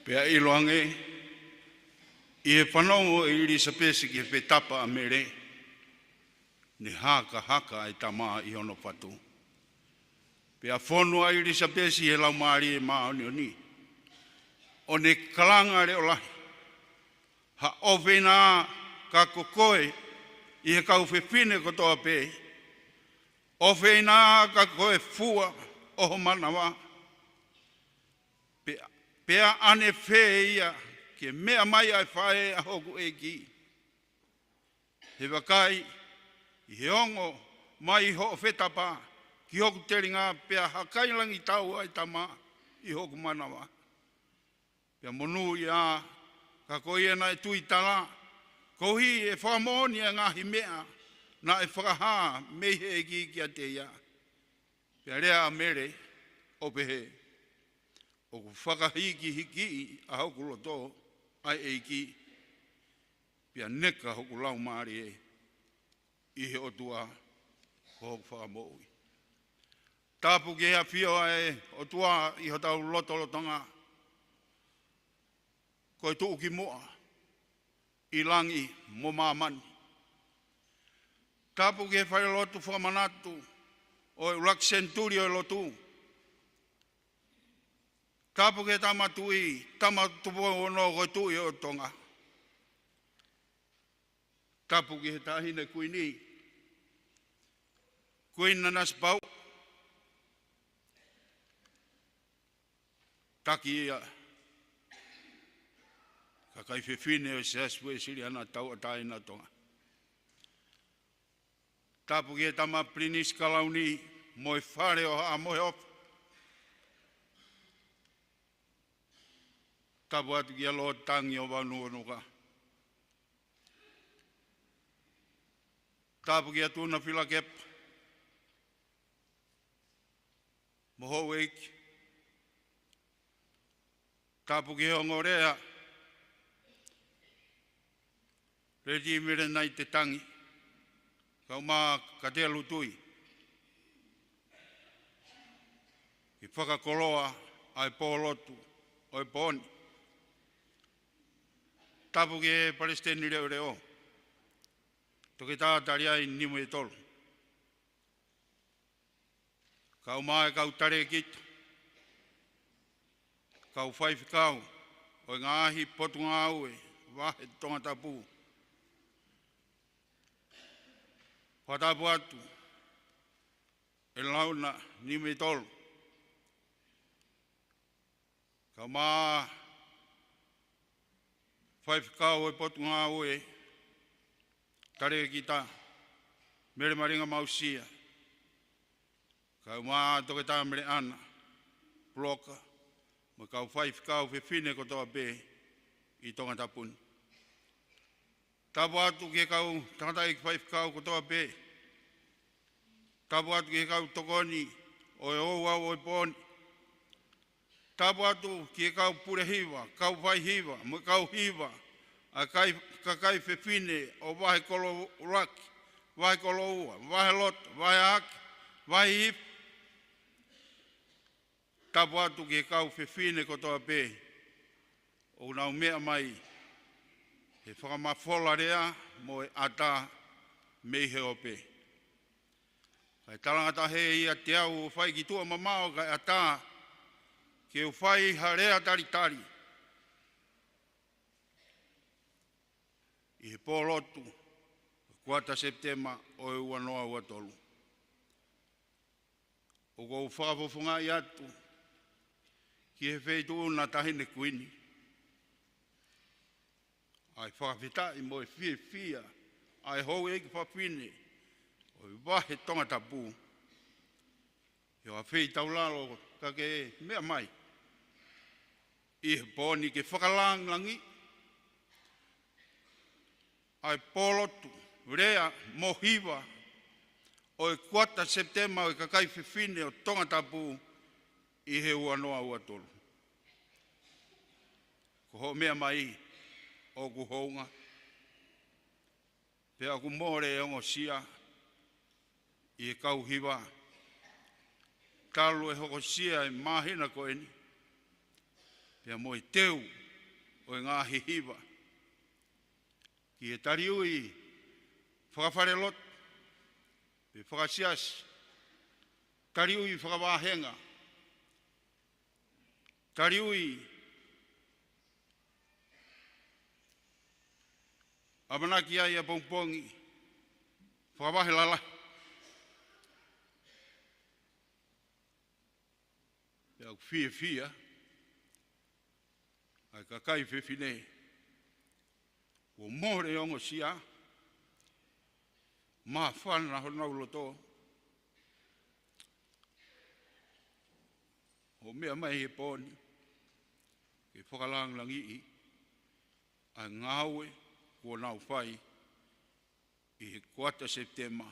Pea ʻiloange, ʻi he fanongo ʻo ʻIlisapesi ki he fetapa ʻa Mele, ne hakahaka ʻa e tama ʻi hono fatu. Pea fonu ʻa ʻIlisapesi ʻi he Laumālie Māʻoniʻoni, ʻo ne kalanga leʻo lahi: Ha ʻofeina ka ko koe ʻi he kau fefine kotoa pē, ʻofeina ka ko e fua ʻo ho manava. Pea, pea ʻanefē ia ke meʻa mai ʻa e faʻē ʻa hoku ʻEiki? He vakai, ʻi he ongo mai hoʻo fetapa ki hoku telinga, pea hakailangitau ʻa e tama ʻi hoku manava. Pea monūʻia, ka ko ia naʻe tuitala, koeʻuhi ʻe fakamoʻoni ʻa e ngaahi meʻa naʻe fakahā mei he ʻEiki kiate ia. Pea lea ʻa Mele ʻo pehē, ʻoku fakahīkihikiʻi ʻa hoku loto ʻa e ʻEiki, pea neka hoku laumālie ʻi he ʻOtua ko hoku fakamoʻui. Tapu ki he ʻafio ʻa e ʻOtua ʻi hotau lotolotonga, ko e tuʻukimuʻa ʻi langi mo māmani. Tapu ki he falelotu fakamanatu ʻo e ʻuluaki senituli ʻo e lotu. Tapu ki he Tama Tuʻi, Tama Tupou Ono ko e Tuʻi ʻo Tonga. Tapu ki he Taʻahine Kuini, Kuini Nanasipauʻu, taki ia kakai fefine ʻo e Siasi Uēsiliana Tauʻatāina ʻo Tonga. Tapu ki he Tama Pilinisi Kalauni mo e Fale ʻo Haʻa Moheofo. Tapu atu kia Lord Tangi ʻo Vavanunuka. Tapu kia Tuna Filakepa mo houʻeiki. Tapu ki he ongo lea, Lady Mele Naite Tangi, kae ʻumaʻā Katelu Tui, ki he fakakoloa ʻa e pōlotu ʻo e pō ni. Tapu ki he Palesiteni Leʻoleʻo, Toketā Taliai Niuetolo, kae ʻumaʻā e kau talēkita, kau faifekau ʻo e ngaahi potungāue vahe Tongatapu. Fakatapu atu ʻElauna Niuetolo, kae ʻumaʻā e faifekau ʻo e potungāue, talēkita Mele Malinga Mausia, kae ʻumaʻā Toketā Meleʻana Puloka, mo e kau faifekau fefine kotoa pē ʻi Tongatapu ni. Tapu atu ki he kau tangataʻeiki faifekau kotoa pē. Tapu atu ki he kau tokoni ʻo e ouau ʻo e pō ni. Tapu atu ki he kau pule hiva, kau fai hiva, mo e kau hiva ʻa e kai-, kakai fefine ʻo Vahe Koloulaki, Vahe Koloua, Vahe Loto, Vahe Hahake, Vahe Hihifo. Tapu atu ki he kau fefine kotoa pē ʻoku nau meʻa mai he fakamafola lea mo e ʻatā mei he ope. Kae talangataʻa ʻiate au ʻo fai ki tuʻa mamaʻo kae ʻatā ke u fai ha lea talitali ʻi he pōlotu, kuata Sepitema ʻo e ua noa ua tolu. ʻOku ou fakafofongaʻi atu ki he Feituʻuna Taʻahine Kuini ʻa e fakafetaʻi mo e fiefia ʻa e houʻeiki fafine ʻo e vahe Tongatapu, ʻi he feitaulalo ka ke meʻa mai ʻi he pō ni ke fakalāngilangiʻi ʻa e pōlotu, lea mo e hiva ʻo e kuata Sepitema ʻo e kakai fefine ʻo Tongatapu ʻi he ua noa ua tolu. Ko hoʻo meʻa mai ʻoku hounga, pea ʻoku mole e ongosia ʻi he kau hiva talu e hokosia e māhina ko eni, pea mo e teu ʻo e ngaahi hiva ki he taliui fakafalelotu, pe fakasiasi, taliui fakavāhenga, taliui ʻamanaki ai ʻapongipongi, fakavahe lalahi. Pea ʻoku fiefia ʻa e kakai fefine kuo mole e ongosia, māfana honau loto, ʻo ʻo meʻa mai he pō ni ke fakalangilangiʻi ʻa e ngāue kuo nau fai ʻi he kuata Sepitema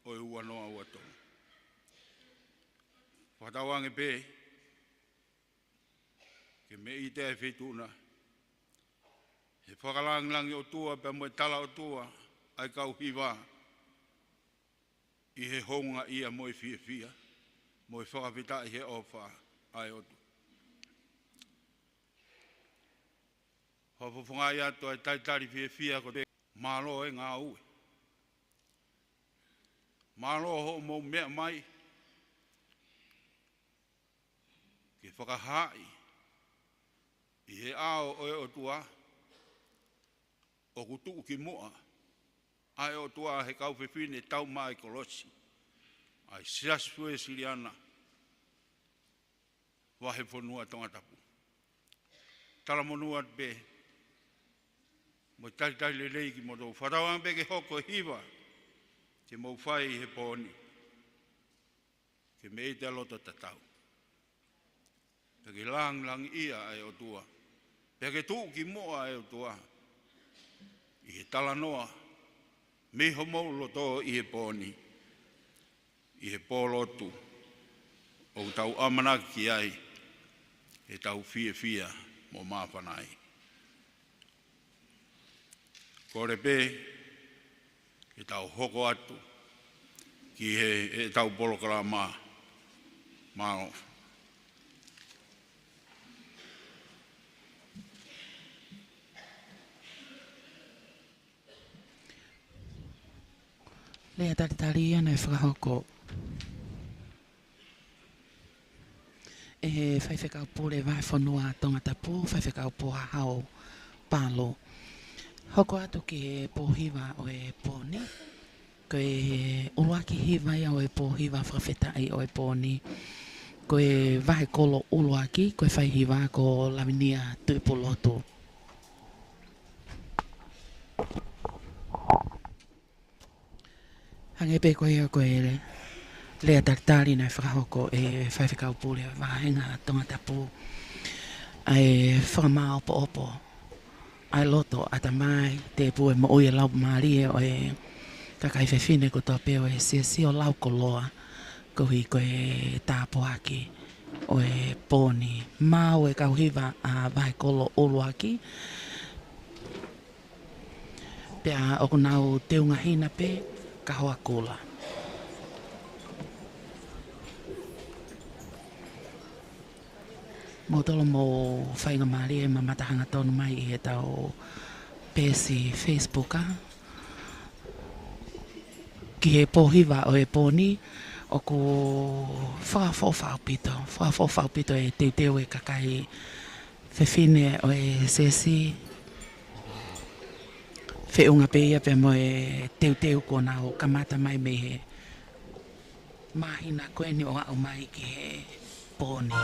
ʻo e ua noa ua tolu. Fakatauange pē ke meʻite ʻa e Feituʻuna he fakalangilangi ʻOtua pea mo e tala ʻOtua ʻa e kau hiva ʻi he houngaʻia mo e fiefia mo e fakafetaʻi he ʻofa ʻa e ʻOtua. Fakafofongaʻi atu ʻa e talitali fiefia ko te mālō e ngāue. Mālō hoʻomou meʻa mai ke fakahaaʻi ʻi he ʻao ʻo e ʻOtua ʻoku tuʻukimuʻa ʻa e ʻOtua he kau fefine taumaʻa e kolosi ʻa e Siasi Uēsiliana Vahefonua Tongatapu. Talamonū atu pē mo e talitali lelei kimoutolu. Fakatauange pē ke hoko e hiva te mou fai he pō ni ke meʻite ʻa e loto tatau, pea ke langilangiʻia ʻa e ʻOtua, pea ke tuʻukimuʻa ʻa e ʻOtua ʻi he talanoa mei homou loto ʻi he pō ni, ʻi he pō lotu ʻoku tau ʻamanaki ki ai ʻetau fiefia mo māfana ai. Kole pē ke tau hoko atu ki he, heʻetau polokalama. Mālō. Lea talitali ia naʻe fakahoko ʻe he Faifekau Pule Vahefonua Tongatapu, Faifekau Pohahau Palo. Hoko atu ki he pō hiva ʻo e pō ni. Ko e ʻuluaki hiva ia ʻo e pō hiva fakafetaʻi ʻo e pō ni, ko e vahekolo ʻuluaki, ko e faihiva ko Lavinia Tuʻipulotu. Hangē pē ko ia ko e lea talitali naʻe fakahoko ʻe he Faifekau Pule Vāhenga Tongatapu, ʻa e fakamāʻopoʻopo ʻa e loto, ʻatamai, tēpū e moʻui, e laumālie ʻo e kakai fefine kotoa pē ʻo e Siasi ʻo Laukoloa, koeʻuhi ko e tāpuaki ʻo e pō ni. Maʻu e kau hiva ʻa vahekolo ʻuluaki, pea ʻoku nau teunga hina pē ka hoa kula. Mou tolo mou faingamālie mamata hangatonu mai ʻi heʻetau peesi Facebook, ʻa, ki he pō hiva ʻo e pō ni. ʻOku fakaʻofoʻofa ʻaupito, fakaʻofoʻofa ʻaupito e teuteu e kakai fefine ʻo e Siasi, feʻunga pē ia pea mo e teuteu kuo nau kamata mai mei he māhina ko eni ʻo aʻu mai ki he pō ni.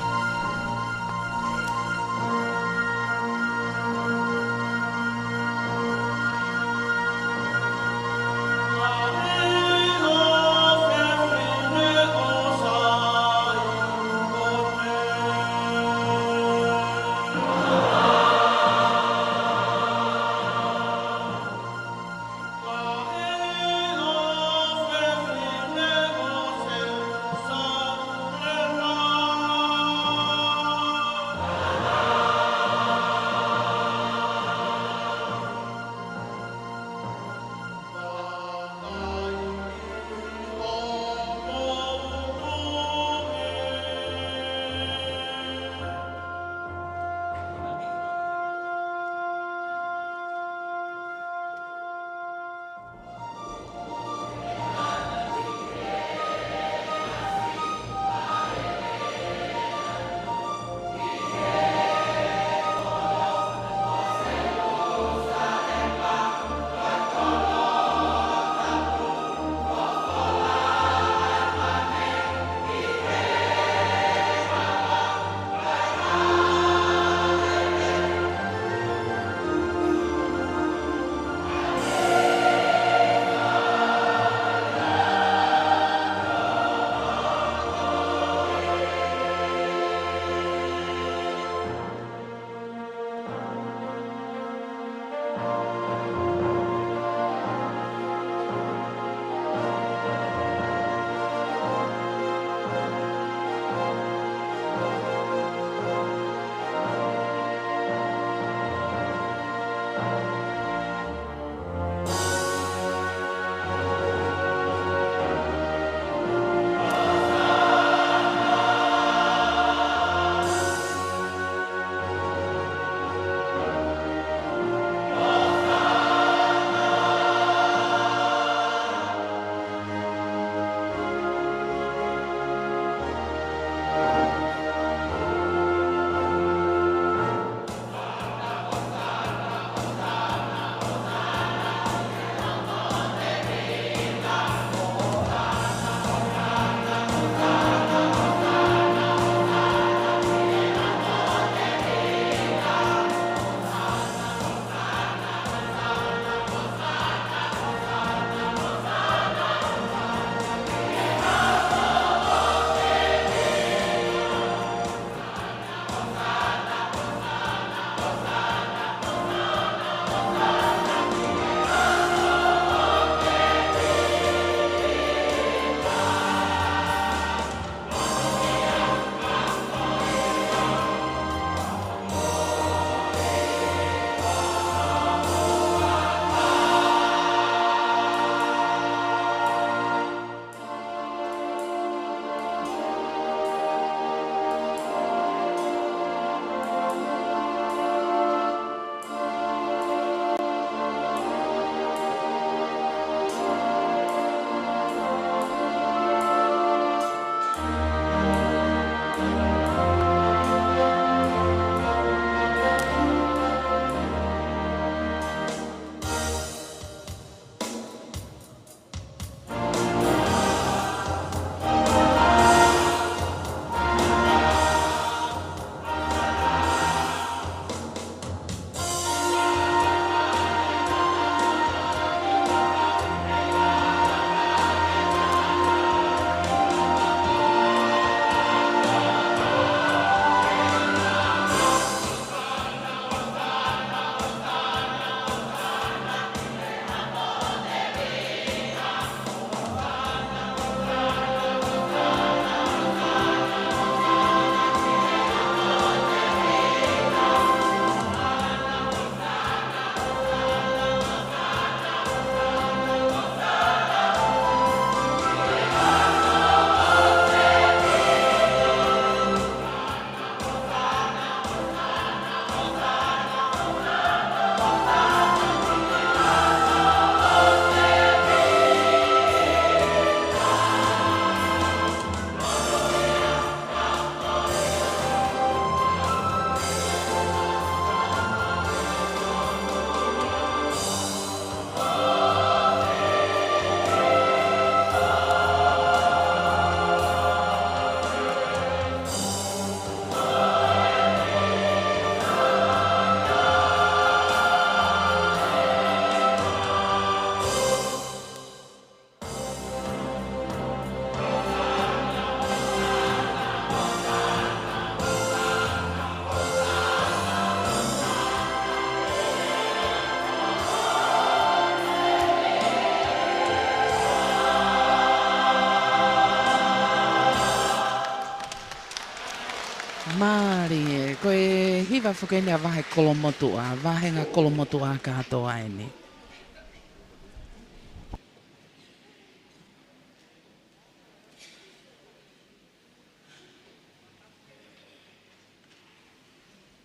Mālie, ko e hiva foki eni ʻa e vahe Kolomotuʻa, vāhenga Kolomotuʻa kātoa eni.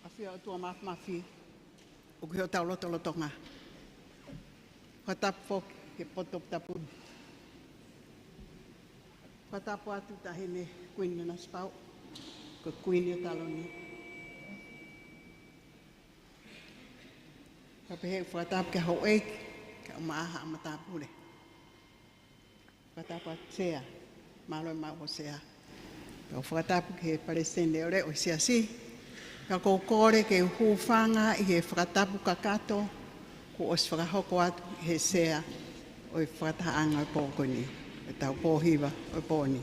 ʻAfio ʻOtua Māfimafi, ʻoku ʻi hotau lotolotonga. Fakatapu foki ki he potu toputapu ni. Fakatapu atu Taʻahine Kuini Nanasipauʻu, ko e Kuini ʻo Taloni. Ka pehē ʻeku fakatapu ki he houʻeiki, kae ʻumaʻā haʻa matāpule. Fakatapu atu Sea, mālō e maʻu ho Sea. Kau fakatapu ki he Palesiteni Leʻoleʻo ʻo e Siasi. Ka ʻoku ou kole ke u hūfanga ʻi he fakatapu kakato kuo ʻosi fakahoko atu ʻe he Sea ʻo e fakatahaʻanga ʻo e pō ko eni, ʻetau pō hiva ʻo e pō ni.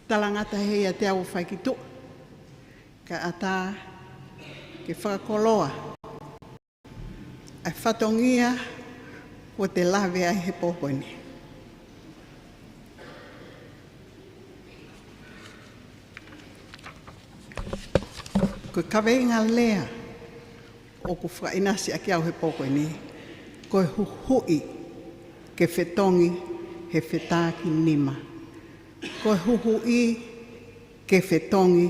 Talangata he ʻiate au ʻo fai ki tuʻa, kae ʻatā ke fakakoloa ʻa e fatongia kuo te lave ai he pō ko eni. Ko e kaveinga lea ʻoku fakaʻinasi ʻaki au he pō ko eni, ko e huhuʻi ke fetongi he fetākinima. Ko e huhuʻi ke fetongi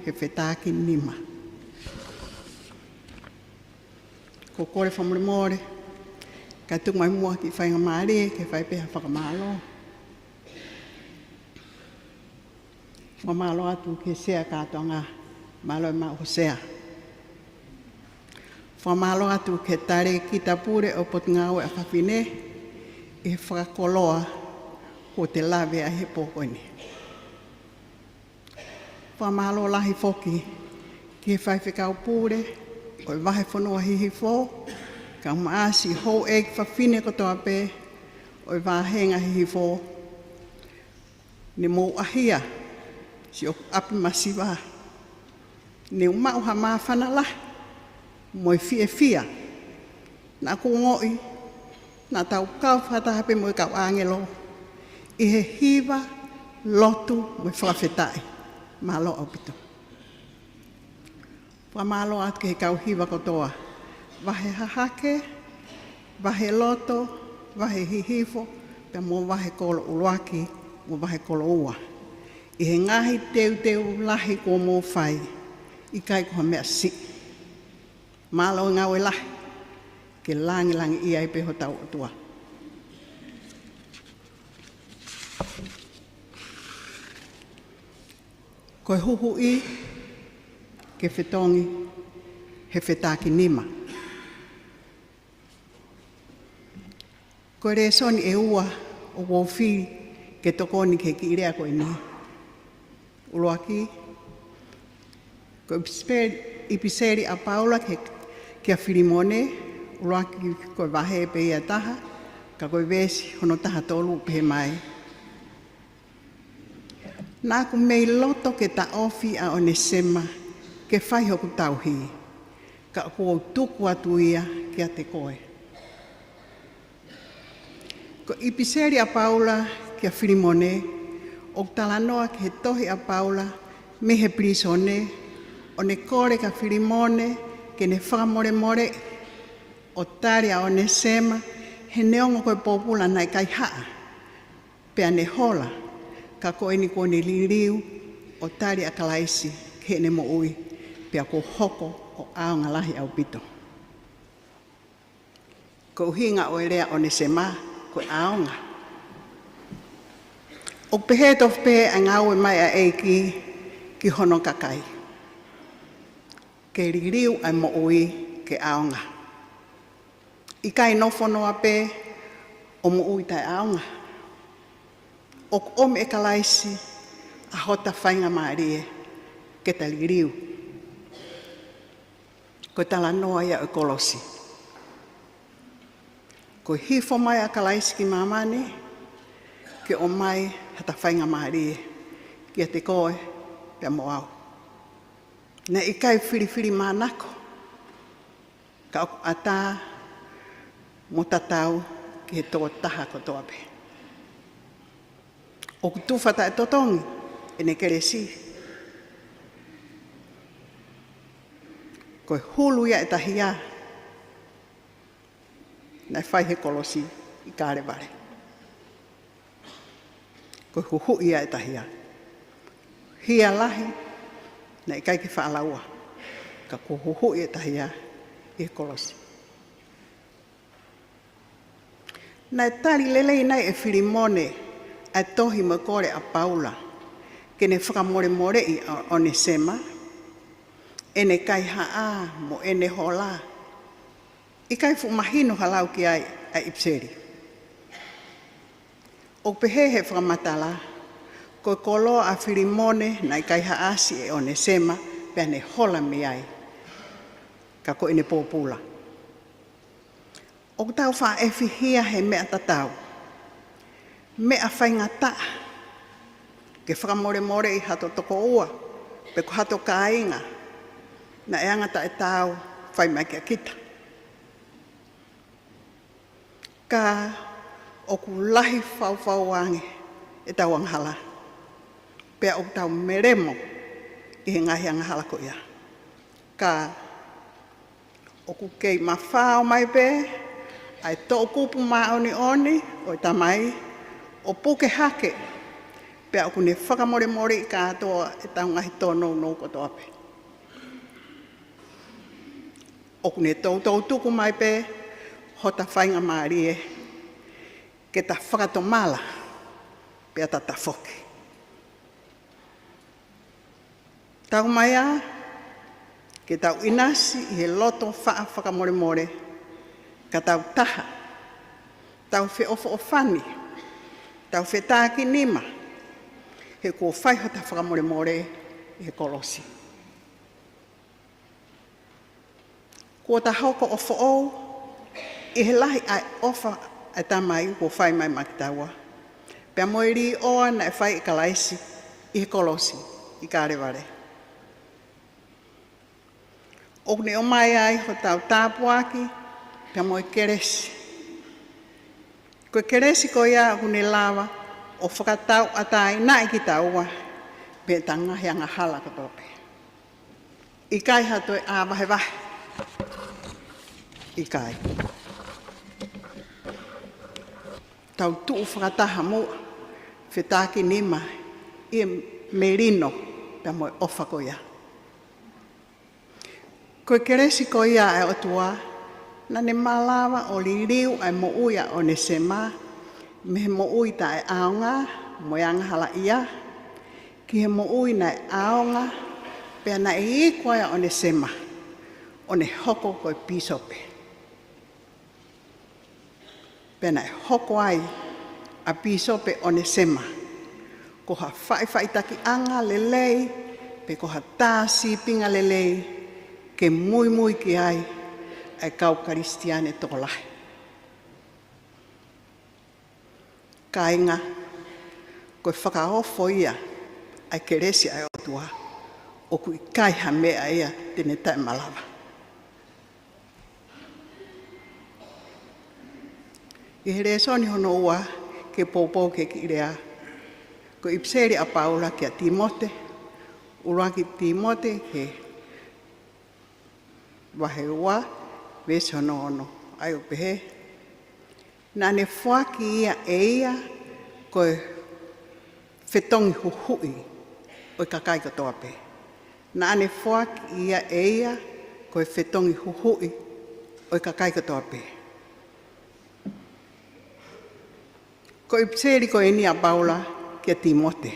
he fetākinima. Ko e kole fakamolemole, kae tuku mai muʻa ha kiʻi faingamālie ke fai pē ha fakamālō. Fakamālō atu ki he Sea kātoanga, mālō e maʻu ho Sea. Fakamālō atu ki he Talēkita Pule ʻo e Potungāue ʻa Fafine, ʻi he fakakoloa kuo te lave ai he pō ko eni. Fakamālō lahi foki ki he Faifekau Pule ʻo e Vahefonua Hihifo, kae ʻumaʻā siʻi houʻeiki fafine kotoa pē ʻo e vāhenga Hihifo. Ne mou ʻahia siʻoku ʻapi masiva. Ne u maʻu ha māfana lahi mo e fiefia. Naʻá ku ongoʻi naʻa tau kau fakataha pē mo e kau ʻāngelo ʻi he hiva, lotu mo e fakafetaʻi. Mālō ʻaupito. Fakamālō atu ki he kau hiva kotoa, Vahe Hahake, Vahe Loto, Vahe Hihifo, pea mo Vahe Kolo ʻUluaki mo Vahe Kolo Ua, ʻi he ngaahi teuteu lahi kuo mou fai, ʻikai ko ha meʻa siʻi. Mālō e ngāue lahi, ke lāngilangiʻia ai pē hotau ʻOtua. Ko e huhuʻi ke fetongi he fetākinima. Ko e lēsoni ʻe ua ʻoku ou fili ke tokoni ki he kiʻi lea ko eni. ʻUluaki, ko e ʻipiseli, ʻipiseli ʻa Paula ki, kia Filimone, ʻuluaki ko e vahe pē ia ʻe taha, ka ko e veesi hono taha tolu pehē mai. Naʻá ku mei loto ke taʻofi ʻa ʻOnesema ke fai hoku tauhi, ka kuo u tuku atu ia kiate koe. Ko e ʻipiseli ʻa Paula kia Filimone, ʻoku talanoa ki he tohi ʻa Paula mei he pilīsone, ʻo ne kole kia Filimone ke ne fakamolemoleʻi ʻo tali ʻa ʻOnesema, he neongo ko e pōpula naʻe kaihaʻa, pea ne hola, ka ko eni kuo ne liliu ʻo tali ʻa Kalaisi ki heʻene moʻui, pea kuo hoko ʻo ʻaonga lahi ʻaupito. Ko e ʻuhinga ʻo e lea ʻOnesema ko e ʻaonga. ʻOku pehē tofu pē ʻa e ngāue mai ʻa e ʻEiki ki hono kakai, ke liliu ʻa e moʻui ke ʻaonga. ʻIkai nofo noa pē ʻo moʻui taʻeʻaonga. ʻOku ʻomi ʻe Kalaisi ʻa hota faingamālie ke ta liliu. Ko e talanoa ia ʻo e kolosi. Ko e hifo mai ʻa Kalaisi ki māmani ke ʻomai hota faingamālie kiate koe pea mo au. Naʻe ʻikai filifilimānako, ka ʻoku ʻatā mo tatau ki he tokotaha kotoa pē. ʻOku tufa taʻetotongi ʻene kelesi. Ko e hulu ia ʻe tahi ia naʻe fai he kolosi ʻi Kalevale. Ko e huhuʻi ia ʻe tahi ia. Hia lahi, naʻe ʻikai ke faʻa laua, ka ko e huhuʻi ʻe tahi ia ʻi he kolosi. Naʻe tali lelei nai ʻe Filimone ʻa e tohi mo e kole ʻa Paula ke ne fakamolemoleʻi ʻa ʻOnesema, ʻene kaihaʻa mo ʻene hola? ʻIkai fuʻu mahino ha lau ki ai ʻa e ʻipiseli. ʻOku pehē he fakamatala, ko e koloa ʻa Filimone naʻe kaihaʻasi ʻe ʻOnesema pea ne hola mei ai, ka ko ʻene pōpula. ʻOku tau faʻefihia he meʻa tatau, meʻa faingataʻa ke fakamolemoleʻi hato tokoua pe ko hato kāinga naʻe anga taʻetaau fai mai kia kita. Ka ʻoku lahi fau ange ʻetau angahala, pea ʻoku tau melemo ʻi he ngaahi angahala ko ia. Ka ʻoku kei mafao mai pē ʻa e toʻukupu māʻoniʻoni ʻo e Tamai ʻo puke hake, pea ʻoku ne fakamolemoleʻi kātoa ʻetau ngaahi tōnounou kotoa pē. ʻOku ne toutou tuku mai pē hota faingamālie ke ta fakatomala pea ta tafoki. Taumaiā ke tau ʻinasi ʻi he loto faʻa fakamolemole, ka tau taha, tau feʻofoʻofani, tau fetākinima, he kuo fai hota fakamolemole ʻi he kolosi. Kuo ta hoko ʻo foʻou ʻi he lahi ʻa e ʻofa ʻa e Tamai kuo fai mai maʻa kitaua, pea mo e līʻoa naʻe fai ʻe Kalaisi ʻi he kolosi ʻi Kalevale. ʻOku ne ʻomai ai hotau tāpuaki pea mo e kelesi. Ko e kelesi ko ia ʻoku ne lava ʻo fakatauʻatāinaʻi kitaua mei heʻeta ngaahi angahala kotoa pē. ʻIkai ha toe ʻā vahevahe. ʻIkai. Tau tuʻu fakataha muʻa, fetākinima ʻi he melino pea mo e ʻofa ko ia. Ko e kelesi ko ia ʻa e ʻOtua, naʻa ne malava ʻo liliu ʻa e moʻui ʻa ʻOnesema mei he moʻui taʻeʻaonga mo e angahalaʻia ki he moʻui naʻe ʻaonga, pea naʻe iku ai ʻa ʻOnesema ʻo ne hoko ko e pīsope. Pea naʻe hoko ai ʻa Pīsope ʻOnesema ko ha faʻifaʻitakiʻanga lelei, pe ko ha tā sīpinga lelei ke muimui ki ai ʻa e kau Kalisitiane tokolahi. Kāinga, ko e fakaofo ia ʻa e kelesi ʻa e ʻOtua, ʻoku ʻikai ha meʻa ia te ne taʻemalava. ʻI he lēsoni hono ua ke poupou ki he kiʻi lea, ko e ʻipiseli ʻa Paula kia Tīmote, ʻuluaki Tīmote ki he vahe ua, veesi hono ono, ʻa ia ʻoku pehē: Naʻa ne foaki ia ʻe ia ko e fetongi huhuʻi ʻo e kakai kotoa pē. Naʻa ne foaki ia ʻe ia ko e fetongi huhuʻi ʻo e kakai kotoa pē. Ko e ʻipiseli ko eni ʻa Paula kia Tīmote.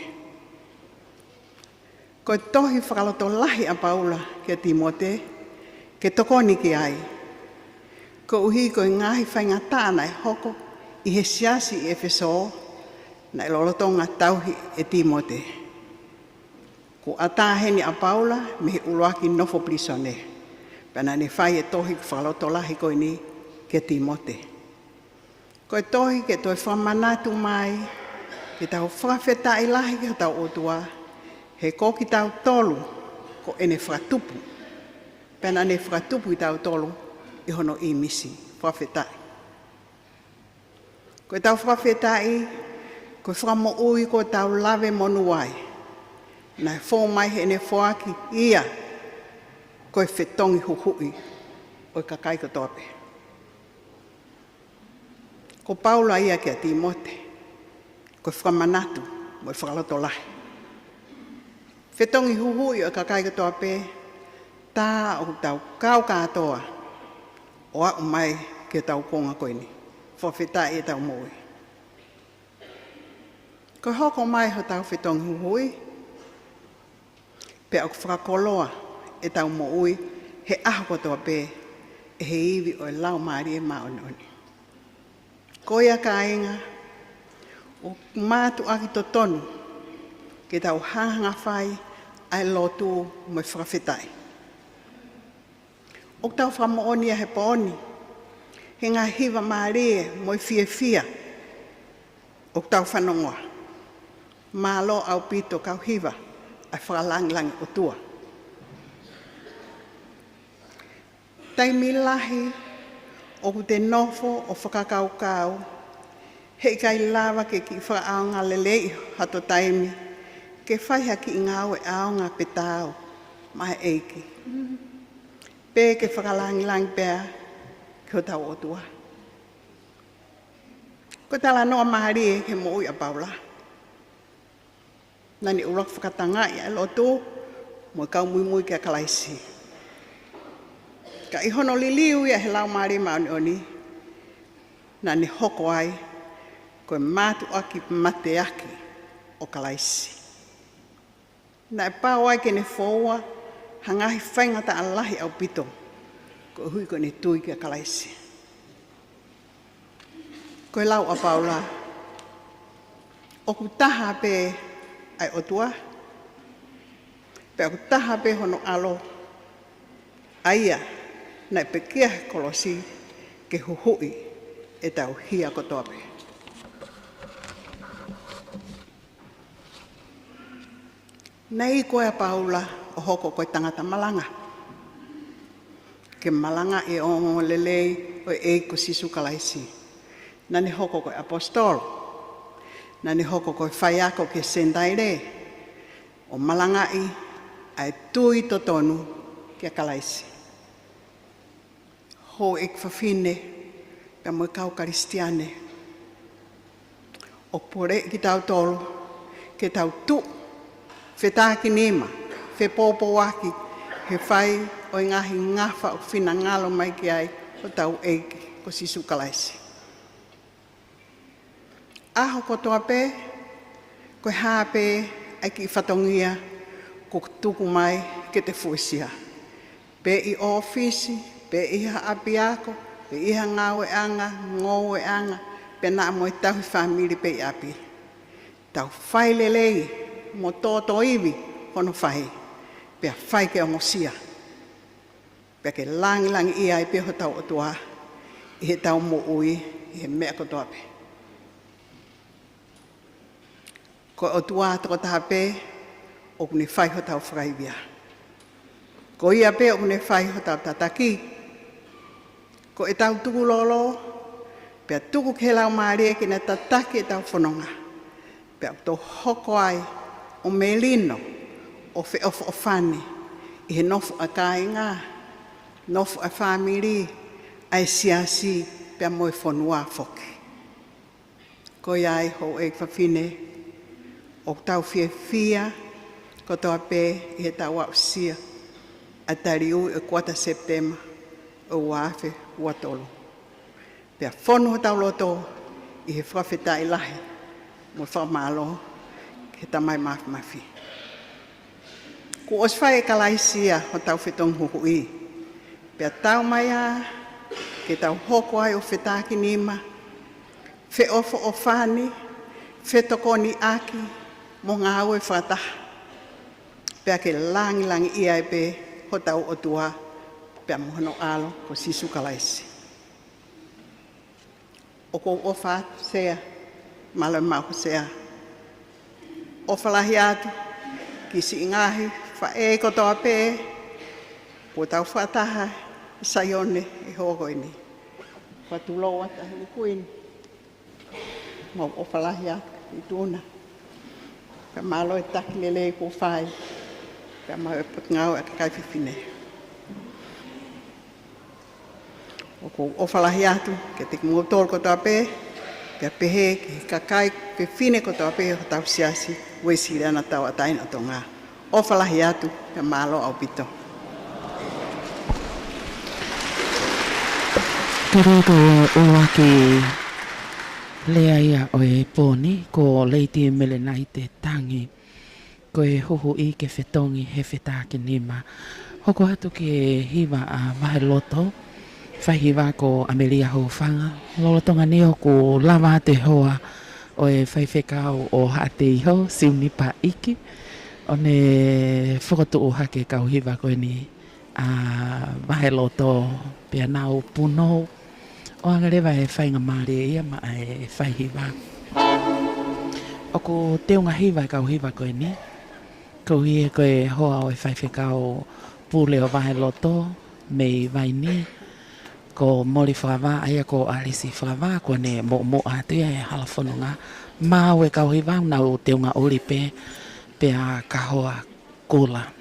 Ko e tohi fakalotolahi ʻa Paula kia Tīmote ke tokoni ki ai. Koeʻuhi ko e ngaahi faingataʻa naʻe hoko ʻi he siasi ʻi ʻEfesō, naʻe lolotonga tauhi ʻe Tīmote. Kuo ʻatā heni ʻa Paula mei he ʻuluaki nofo pilīsone, pea naʻa ne fai e tohi fakalotolahi ko eni kia Tīmote. Ko e tohi ke toe fakamanatu mai ke tau fakafetaʻi lahi ki hotau ʻOtua, he ko kitautolu ko ʻene fakatupu, pea naʻa ne fakatupu kitautolu ʻi hono ʻīmisi. Fakafetaʻi. Ko ʻetau fakafetaʻi, ko e fakamoʻui kuo tau lave monū ai, naʻe fou mai heʻene foaki ia Ko e fetongi huhuʻi ʻo e kakai kotoa pē. Ko Paula ia kia Tīmote, ko e fakamanatu mo e fakalotolahi. Fetongi huhuʻi ʻo e kakai kotoa pē, tā ʻoku tau kau kātoa ʻo aʻu mai ki he tau kuonga ko eni. Fakafetaʻi e tau moʻui. Ko e hoko mai hotau fetongi huhuʻi, pea ʻoku fakakoloa e tau moʻui he ʻaho kotoa pē ʻe he ivi ʻo e Laumālie Māʻoniʻoni. Ko ia kāinga, ʻoku mātuʻaki totonu ke tau hangahanga fai ʻa e lotu mo e fakafetaʻi. ʻOku tau fakamoʻoni ia he pō ni, he ngaahi hiva mālie mo e fiefia ʻoku tau fanongoa. Mālō ʻaupito kau hiva ʻa e fakalāngilangi ʻOtua. Taimi lahi ʻoku te nofo ʻo fakakaukau, heʻikai lava ke kiʻi fakaʻaonga lelei hato taimi ke fai ha kiʻi ngāue ʻaonga pe taau maʻa e ʻEiki, pe ke fakalāngilangi pea ki hotau ʻOtua. Ko e talanoa mālie he moʻui ʻa Paula. Naʻa ne ʻuluaki fakatangaʻi ʻa e lotu mo e kau muimui kia Kalaisi. Ka ʻi hono liliu ia he Laumālie Māʻoniʻoni, naʻa ne hoko ai ko e mātuʻaki mateaki ʻo Kalaisi. Naʻe pau ai ke ne foua ha ngaahi faingataʻa lahi ʻaupito, koeʻuhi ko ʻene tui kia Kalaisi. Ko e lau ʻa Paula, ʻoku taha pē ʻa e ʻOtua, pea ʻoku taha pē hono ʻAlo, ʻa ia naʻe pekia he kolosi ke huhuʻi e tau hia kotoa pē. Naʻe iku ʻa Paula ʻo hoko ko e tangata malanga, ke malangaʻi e ongoongolelei ʻo e ʻEiki ko Sīsū Kalaisi. Naʻa ne hoko ko e ʻaposetolo. Naʻa ne hoko ko e faiako ki he Senitaile, ʻo malangaʻi ʻa e tui totonu kia Kalaisi. Houʻeiki fafine, pea mo e kau Kalisitiane, ʻoku poleʻi kitautolu ke tau tuʻu fetakinima, fepōpōaki he fai ʻo e ngaahi ngafa ʻoku finangalo mai ki ai hotau ʻEiki ko Sīsū Kalaisi. ʻAho kotoa pē, ko e hā pē ʻa e kiʻi fatongia kuo tuku mai ke te fuesia, pe ʻi ʻōfisi, pe ʻi ha ʻapiako, pe ʻi ha ngāueʻanga, ngoueʻanga, pe naʻa mo e tauhi fāmili pe ʻi ʻapi. Tau fai lelei mo tōtōivi hono fai, pea fai ke ongosia, pea ke langilangiʻia ai pē hotau ʻOtua ʻi he tau moʻui ʻi he meʻa kotoa pē. Ko e ʻOtua tokotaha pē ʻoku ne fai hotau fakaivia. Ko ia pē ʻoku ne fai hotau tataki. Ko e tau tukulolo, pea tuku ki he Laumālie ke ne tataki e tau fononga, pea ʻoku tau hoko ai ʻo melino, ʻo feʻofoʻofani ʻi he nofo ʻa e kāinga, nofo ʻa e fāmili, ʻa e siasi, pea mo e fonua foki. Ko ia ai houʻeiki fafine, ʻoku tau fiefia kotoa pē ʻi he tau aʻusia ʻa e taliui ʻo e kuata Sepitema ʻo e ua afe ua tolu. Pea fonu hotau loto ʻi he fakafetaʻi lahi mo e fakamālō ki he Tamai Māfimafi. Kuo ʻosi fai ʻe Kalaisi ia hotau fetongi huhuʻi. Pea tau mai ā ke tau hoko ai ʻo fetakinima, feʻofoʻofani, fetokoniʻaki, mo ngāue fakataha, pea ke langilangiʻia ai pē hotau ʻOtua pea mo hono ʻAlo ko Sīsū Kalaisi. ʻOku ou ʻofa atu Sea, mālō e maʻu ko Sea. ʻOfa lahi atu ki he siʻi ngaahi faʻē kotoa pē kuo tau fakataha ʻi Saione he houa ko eni. Kuo tulou atu ʻa e Kuini. Mau ʻofa lahi atu ki Tuna. Pea mālō e taki lelei kuo fai. Pea mālō e potungāue ʻa e kakai fefine. ʻOku ou ʻofa lahi atu kiate kimoutolu kotoa pē, pea pehē ki he kakai fefine kotoa pē ʻo hotau siasi Uēsiliana Tauʻatāina ʻo Tonga. ʻOfa lahi atu, pea mālō ʻaupito. Ko e lea ko e ʻuluaki lea ia ʻo e pō ni, ko Lady Melenaite Tangi. Ko e Huhuʻi ke Fetongi he Fetākinima. Hoko atu ki he hiva ʻa Vaheloto, faihiva ko ʻAmelia Hofanga. Lolotonga ni ʻoku lava atu e hoa ʻo e faifekau ʻo Haʻateiho, Siunipa ʻIki, ʻo ne fokotuʻu hake e kau hiva ko eni ʻa Vaheloto, pea nau punou ʻo hangē leva e faingamālie ia maʻa e faihiva. ʻOku teunga hiva e kau hiva ko eni, koeʻuhi ko e hoa ʻo e faifekau pule ʻo Vaheloto mei Vaini, ko Moli Fakavā, ʻa ia ko ʻAlisi Fakavā, kuo ne muʻomuʻa atu ia he hala fononga. Maʻu e kau hiva, nau teunga ʻuli pē, pea ka hoa kula.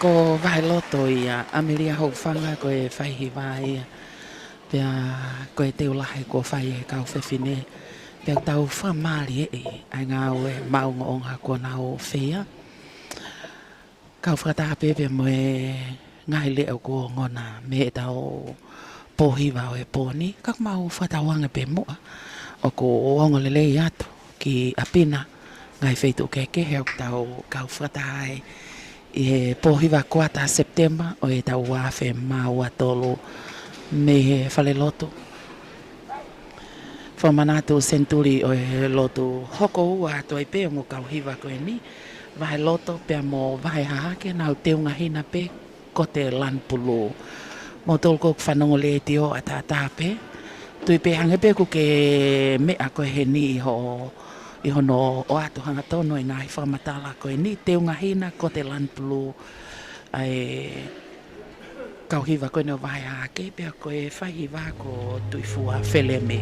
ʻO Vaheloto ia, ʻAmelia Hofanga, ko e faihiva ia. Pea ko e teu lahi kuo fai ʻe he kau fefine. Pea tau fakamālieʻi ʻa e ngāue maʻongoʻonga kuo nau feia. Kau fakataha pē pea mo e ngaahi leʻo kuo ongona mei heʻetau pō hiva ʻo e pō ni, ka ʻoku mau fakatauange pē muʻa ʻoku ongo lelei atu ki ʻapi na, ngaahi feituʻu kehekehe ʻoku tau kau fakataha ai ʻi he pō hiva kuata Sepitema ʻo e taʻu ua afe mā ua tolu mei he falelotu. Fakamanatu, senituli ʻo e lotu hoko ua atu ai pē ongo kau hiva ko eni, Vaheloto pea mo Vahehahake, nau teunga hina pē Kote Lanu Pulū. Moutolu ʻoku fanongo letiō ʻataʻatā pē. Tui pē hangē pē ʻoku ke meʻa koe heni ʻi ho, ʻi hono ʻoatu hangatonu e ngaahi fakamatala ko eni, teunga hina Kote Lanu Pulū. ʻA e kau hiva ko eni ʻo Vahehahake, pea ko e faihiva ko Tuʻifua Feleme.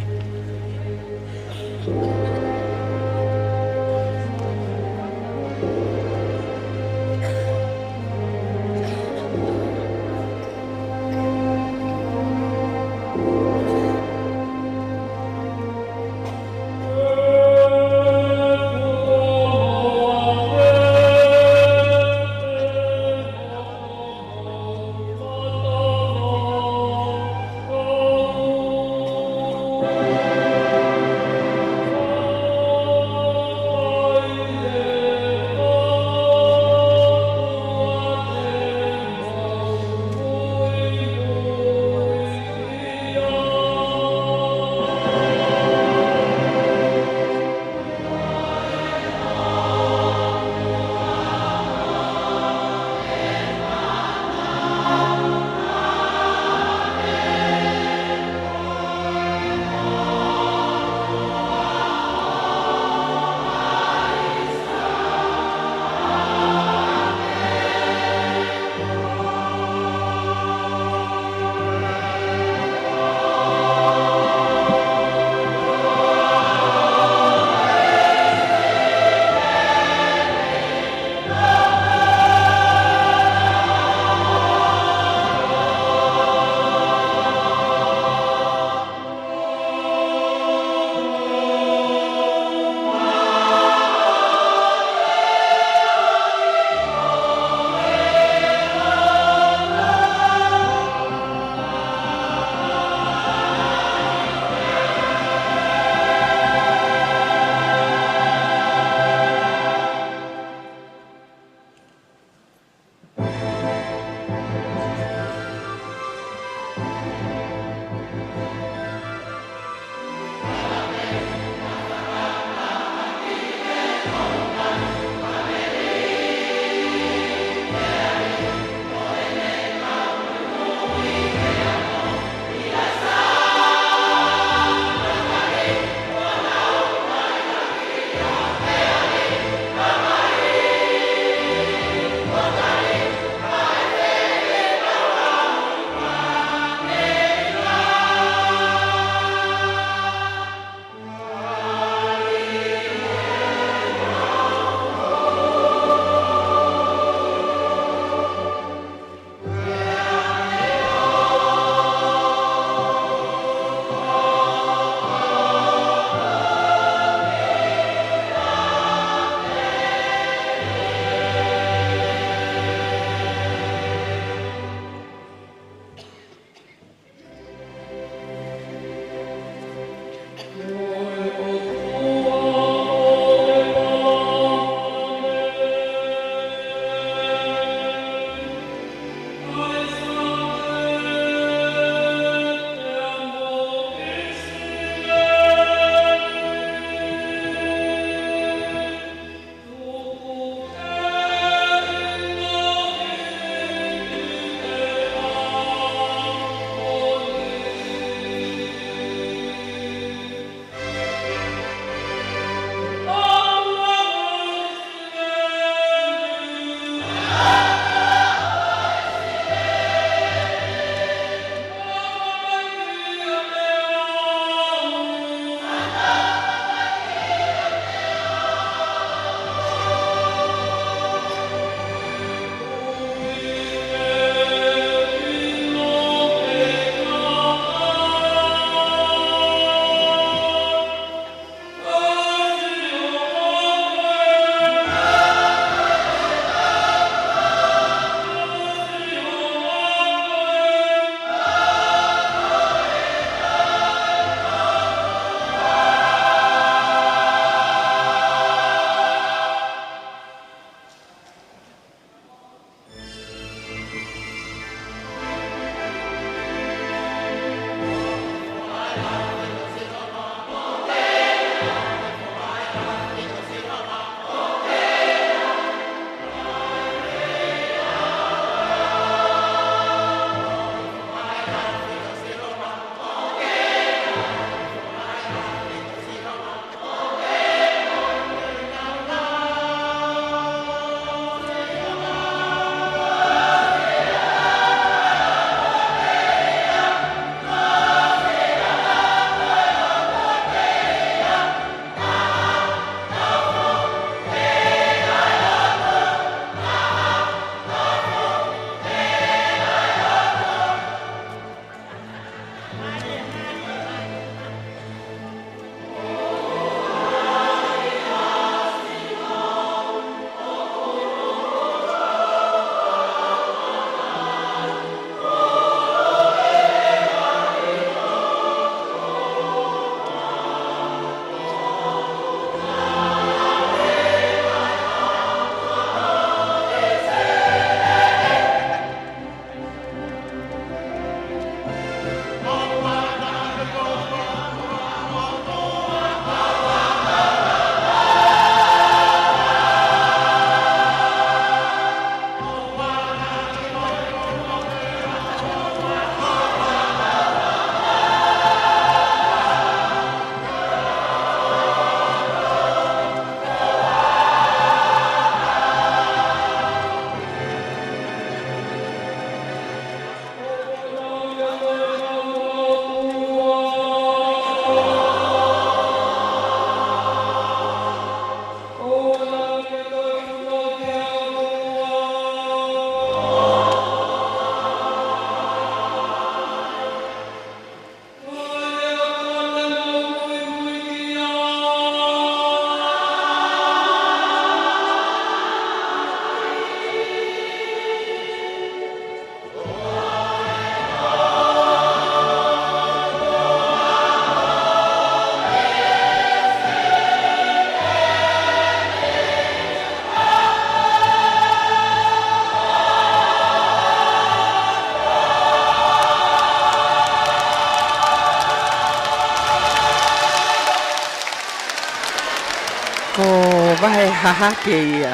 Vahe hahake ia.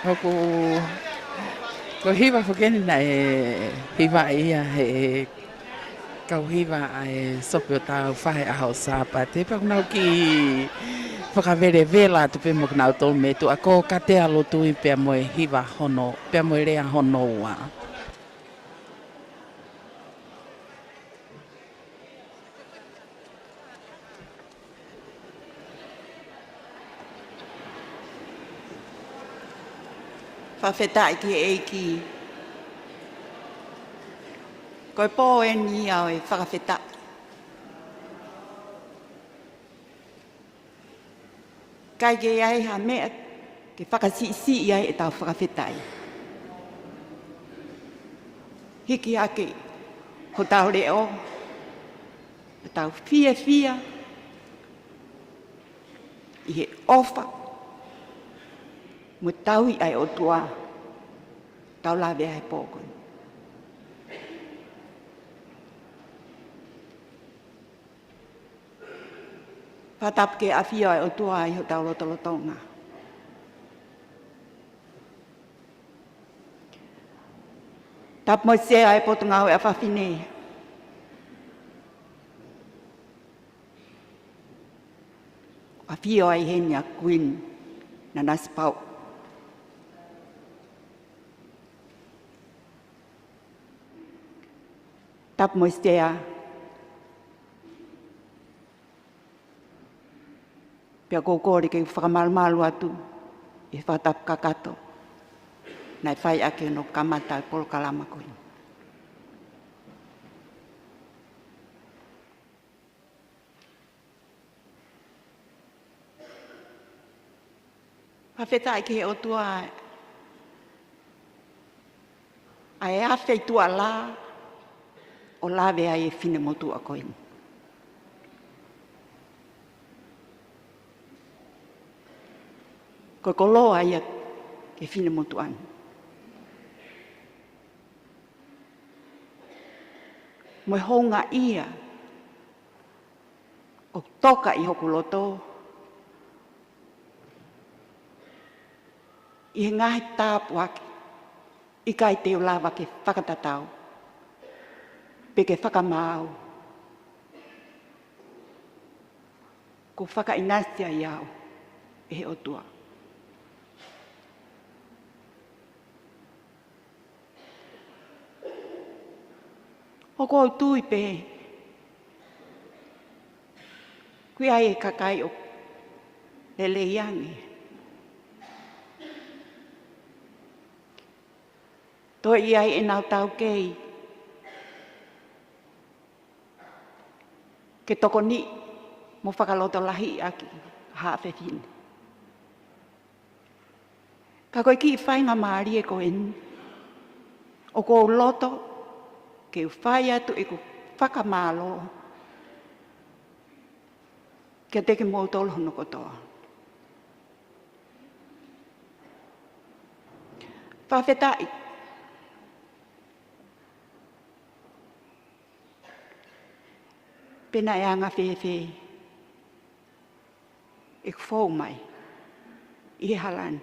ʻOku, ko e hiva foki eni naʻe hivaʻi ia ʻe he kau hiva ʻa e Sopi ʻo Taufahe ʻAho Sāpate, pea ʻoku nau kiʻi fakavelevela atu pē mo kinautolu mei tuʻa, ko Katea Lotui pea mo e hiva hono, pea mo e lea hono ua. Fakafetaʻi ki he ʻEiki. Ko e pō eni ia ʻo e fakafetaʻi. ʻIkai ke ʻi ai ha meʻa ke fakasiʻisiʻi ai ʻetau fakafetaʻi. Hiki hake hotau leʻo, ʻetau fiefia ʻi he ʻofa mo e tauhi ʻa e ʻOtua, tau lave ai he pō ko eni. Fakatapu ki he ʻafio ʻa e ʻOtua ʻi hotau lotolotonga. Tapu mo e Sea ʻa e Potungāue ʻa Fafine. ʻAfio ai heni ʻa Kuini Nanasipauʻu. Tapu mo e Sea. Pea ʻoku ou kole ke u fakamalumalu atu ʻi he fakatapu kakato naʻe fai ʻaki hono kamata e polokalama ko eni. Fakafetaʻi ki he ʻOtua ʻa e afe ʻi tuʻa lā ʻo lave ai e finemotuʻa ko eni. Ko e koloa ia ki he finemotuʻa ni. Mo e houngaʻia ʻoku toka ʻi hoku loto ʻi he ngaahi tāpuaki ʻikai te u lava ke fakatatau pe ke fakamaau. Kuo fakaʻinasi ai au ʻe he ʻOtua. ʻOku ou tui pē ʻoku ʻi ai e kakai ʻoku lelei ange. Toe ʻi ai ʻenau taukei ke tokoniʻi mo fakalotolahiʻi ʻaki ha fefine. Ka ko e kiʻi faingamālie ko eni, ʻoku ou loto ke u fai atu ʻeku fakamālō kiate kimoutolu hono kotoa. Fakafetaʻi. Pe naʻe anga fēfē ʻeku fou mai ʻi he hala ni.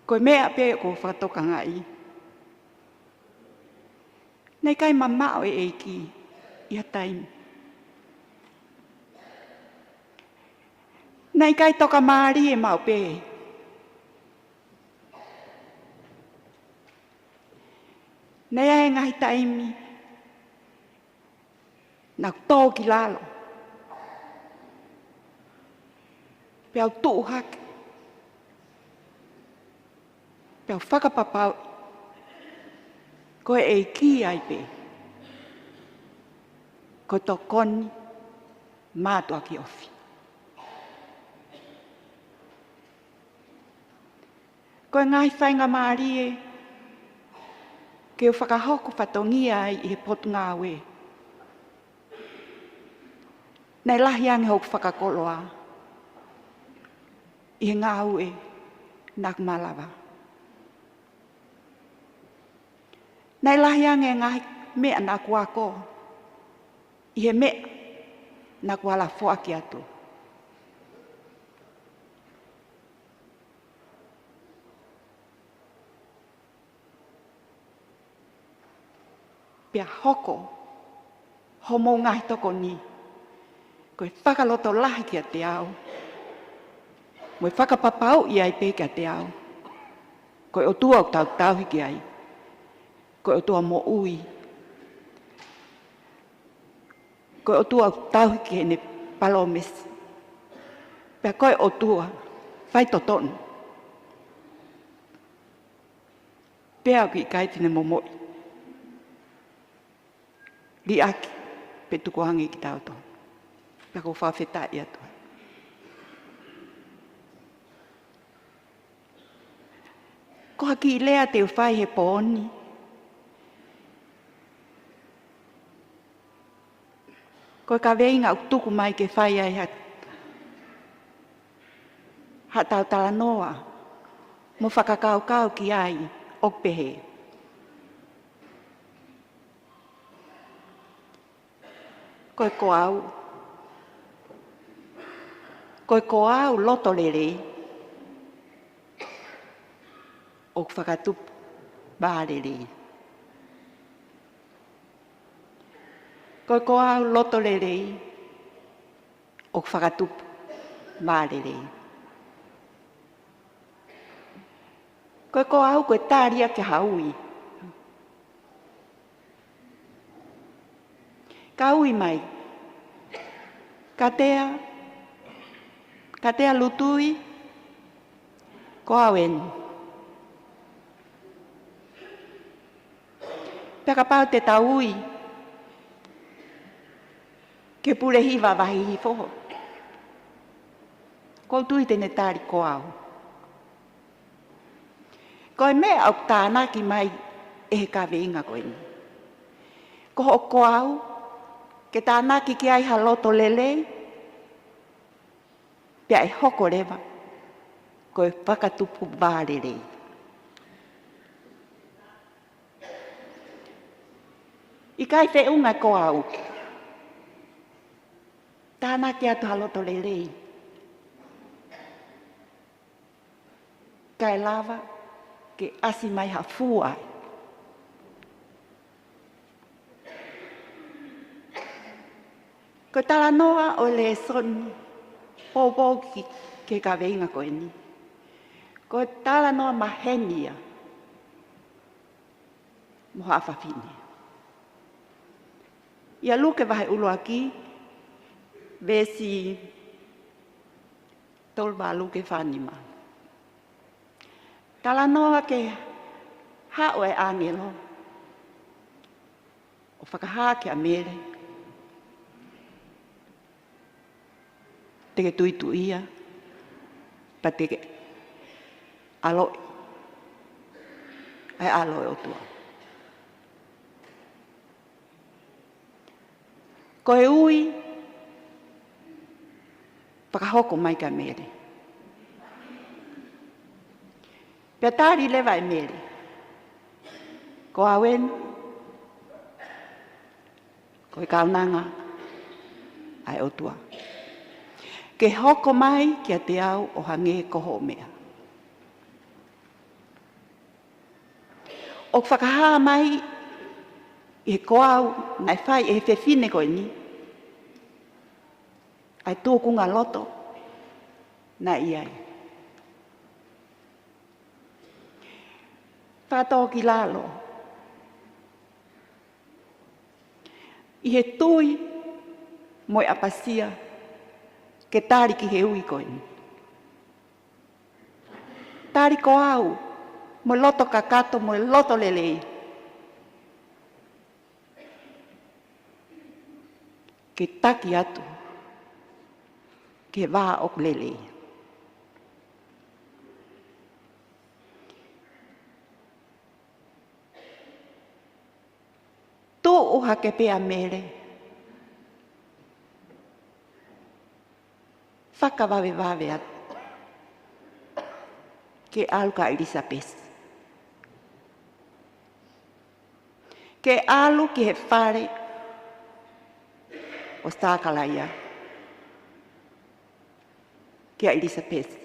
Ko e meʻa pē ʻoku ou fakatokangaʻi, naʻe ʻikai mamaʻo e ʻEiki ʻi ha taimi. Naʻe ʻikai tokamālie maʻu pē. Naʻe ʻi ai e ngaahi taimi naʻa ku tō ki lalo, peau tuʻu hake, peau fakapapauʻi ko e ʻEiki ia pē ko e tokoni mātuʻaki ofi. Ko e ngaahi faingamālie ke u fakahoko fatongia ai ʻi he Potungāue, naʻe lahi ange hoku fakakoloa ʻi he ngāue naʻa ku malava. Naʻe lahi ange e ngaahi meʻa naʻa ku ako ʻi he meʻa Naʻa ku ala foaki atu. Pea hoko hoʻomou ngaahi tokoni ko e fakalotolahi kiate au, mo e fakapapauʻi ai pē kiate au ko e ʻOtua ʻoku tau tauhi ki ai, ko e ʻOtua moʻui, ko e ʻOtua ʻoku tauhi ki heʻene palōmesi, pea ko e ʻOtua faitotonu, pea ʻoku ʻikai te ne momoʻi, liʻaki pe tukuange kitautolu. Pea ʻoku ou fakafetaʻi atu. Ko ha kiʻi lea te u fai he pō ni, ko e kaveinga ʻoku tuku mai ke fai ai ha, haʻatau talanoa mo fakakaukau ki ai, ʻoku pehē: Ko e koau, ko e koau loto lelei ʻoku fakatupu vā lelei. Ko e koau loto lelei ʻoku fakatupu vā lelei. Ko e koau ko e tali ia ki ha ui. Ka ui mai: Katea, Katea Lutui, ko au eni. Pea kapau te tau ui ki he Pule Hiva Vahe Hihifo, ʻoku ou tui te ne tali ko au. Ko e meʻa ʻoku tānaki mai ʻe he kaveinga ko eni, ko hoʻo koau ke tānaki ki ai ha loto lelei, pea ʻe hoko leva ko e fakatupu vā lelei. ʻIkai feʻunga e koau ke tānaki atu ha loto lelei, kae lava ke ʻasi mai ha fua ai. Ko e talanoa ʻo e lēsoni poupou ki, ki he kaveinga ko eni, ko e talanoa maheni ia mo haʻa fafine. ʻIa Luke vahe ʻuluaki, veesi tolu valu ki he fā nima. Talanoa ki he haʻu e ʻāngelo ʻo fakahā kia Mele te ke tuituʻia, pea te ke ʻaloʻi ʻa e ʻAlo ʻo e ʻOtua. Ko e ui fakahoko mai kia Mele. Pea tali leva ʻe Mele, ko au eni, ko e kaunanga ʻa e ʻOtua. Ke hoko mai kiate au ʻo hangē ko hoʻo meʻa. ʻOku fakahā mai ʻi he koau naʻe fai ʻe he fefine ko eni ʻa e tūkunga loto naʻe ʻi ai. Fakatōkilalo, ʻi he tui mo e ʻapasia ke tali ki he ui ko eni. Tali koau mo e loto kakato mo e loto lelei ke taki atu ki he vā ʻoku lelei. Tuʻu hake pē ʻa Mele, fakavavevave atu ke ʻalu kia ʻIlisapesi, ke ʻalu ki he fale ʻo Sakalaia. kia ʻIlisapesi.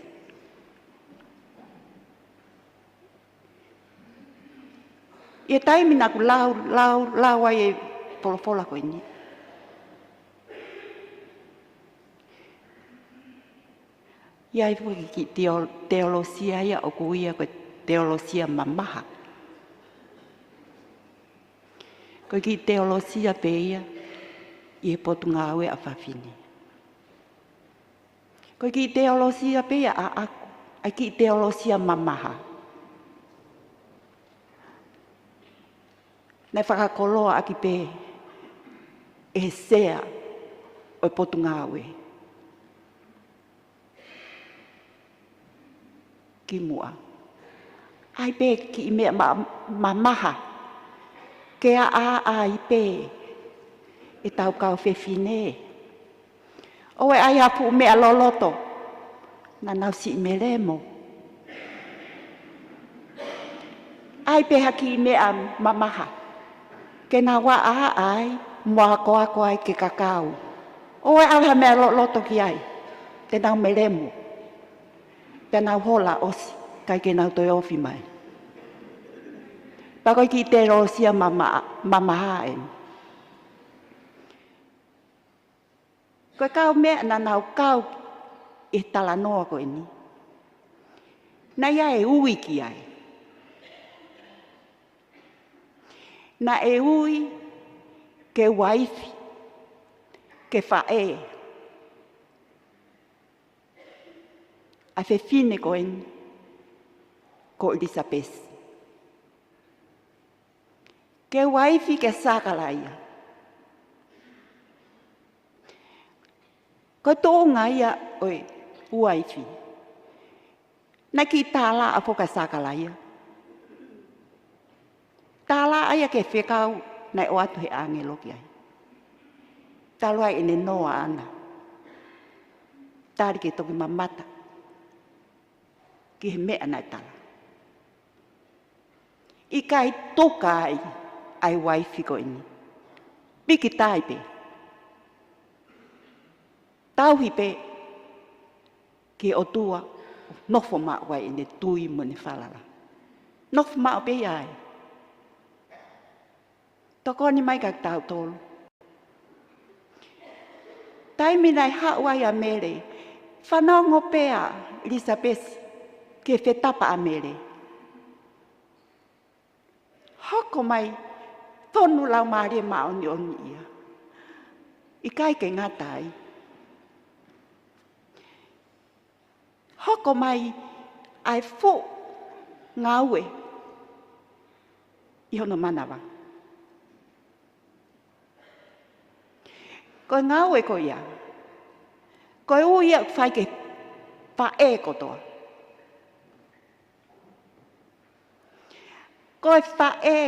ʻI he taimi naʻa ku lau, lau, lau ai e folofola ko eni. ʻI ai foki e kiʻi teo-, teolosia ia ʻoku ui ia ko e teolosia mamaha. Ko e kiʻi teolosia pē ia ʻi he potungāue ʻa fafine. Ko e kiʻi teolosia pē ia ʻaʻaku, ʻa e kiʻi teolosia mamaha. Naʻe fakakoloa ʻaki pē ʻe he sea ʻo e potungāue kimuʻa. ʻAi pē kiʻi meʻa ma-, mamaha ke ʻaʻaʻai pē ʻetau kau fefine. ʻOua ʻe ʻai ha fuʻu meʻa loloto, naʻa nau siʻi melemo. ʻAi pē ha kiʻi meʻa mamaha ke nau ʻaʻaʻai mo akoako ai ke kakau. ʻOua ʻe ʻai ha meʻa loloto ki ai, te nau melemo, te nau hola ʻosi, ʻikai ke nau toe ofi mai. Pea ko e kiʻi teolosia mama-, mamaha eni. Ko e kaumeʻa naʻa nau kau ʻi he talanoa ko eni, naʻe ʻi ai e ui ki ai. Naʻe ui ke uaifi, ke faʻē ʻa e fefine ko eni ko ʻIlisapesi. Ke uaifi kia Sakalaia. Ko e tuʻunga ia ʻo e uaifi, naʻe kiʻi tālaʻa foki ʻa Sakalaia. Tālaʻa ia ki he fekau naʻe ʻoatu ʻe he ʻāngelo ki ai. Talu ai ʻene noa ʻana, tali ke toki mamata ki he meʻa naʻe tala. ʻIkai tuka ai ʻa e uaifi ko eni. Pīkitai pē. Tauhi pē ki he ʻOtua, nofo maʻu ai ʻene tui mo ʻene falala. Nofo maʻu pē ia ai. Tokoni mai kia kitautolu. Taimi naʻe haʻu ai ʻa Mele, fanongo pē ʻa ʻIlisapesi ki he fetapa ʻa Mele. Hoko mai, tonu Laumālie Māʻoniʻoni ia. ʻIkai ke ngata ai. Hoko mai ʻa e fuʻu ngāue ʻi hono manava. Ko e ngāue ko ia, ko e ui ia ʻoku fai ki he faʻē kotoa. Ko e faʻē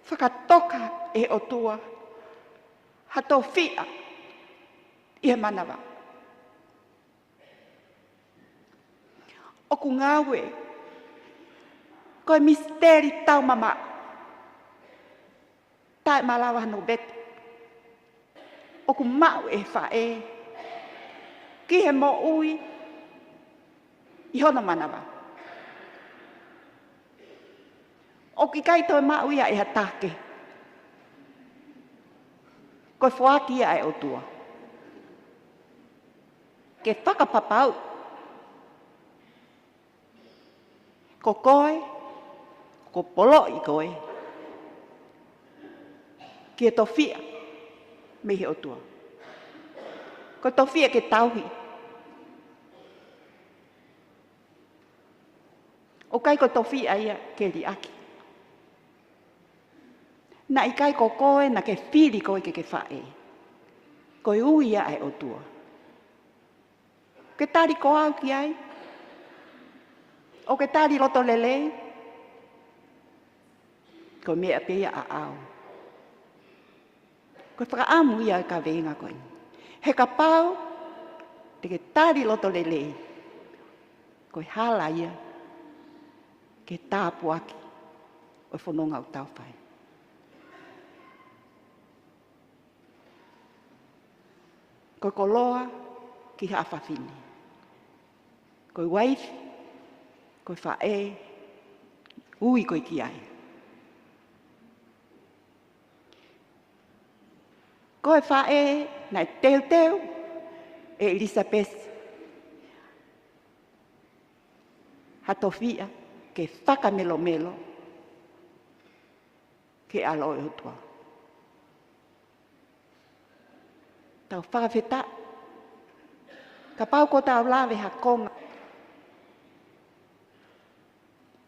fakatoka ʻe he ʻOtua ha tofiʻa ʻi he manava. ʻOku ngāue, ko e misiteli taumamaʻo, taʻemalava hano vete, ʻoku maʻu ʻe he faʻē ki he moʻui ʻi hono manava. ʻOku ʻikai toe maʻu ia ʻe ha taha kehe. Ko e foaki ia ʻa e ʻOtua ke fakapapauʻi ko koe, ko e poloʻi koe ki he tofiʻa mei he ʻOtua. Ko e tofiʻa ke tauhi. ʻOku ʻikai ko e tofiʻa ia ke liʻaki. Naʻe ʻikai ko koe naʻa ke fili koe ke ke faʻē. Ko e ui ia ʻa e ʻOtua. Ke tali ko au ki ai. ʻOku ke tali loto lelei. Ko e meʻa pē ia ʻaʻau. Ko e fakaʻamu ia ʻa e kaveinga ko eni. He kapau te ke tali loto lelei, ko e hala ia ki he tāpuaki ʻo e fononga ʻoku tau fai. Ko e koloa, ki haʻa fafine. Ko e uaifi, ko e faʻē, ui ko ē ki ai. Ko e faʻē naʻe teuteu ʻe ʻIlisapesi ha tofiʻa ke fakamelomelo ki he ʻAlo ʻo e ʻOtua. Tau fakafetaʻi. Kapau ko ʻetau lave ha konga,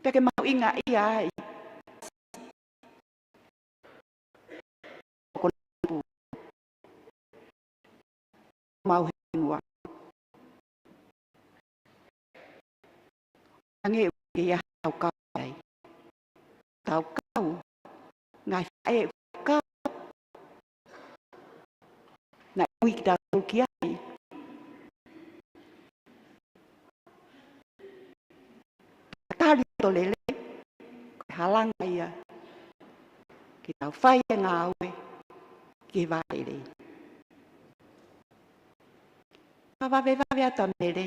pea ke mahuʻingaʻia ai ko e mau henua. Ange ke ia tau kau ai. Tau kau. Ngaahi faʻē kau. Naʻe ui kitautolu ki ai. Tali to lele, ko e halanga ia ke tau fai e ngāue ki he vālelei. Ka vavevave atu ʻa Mele,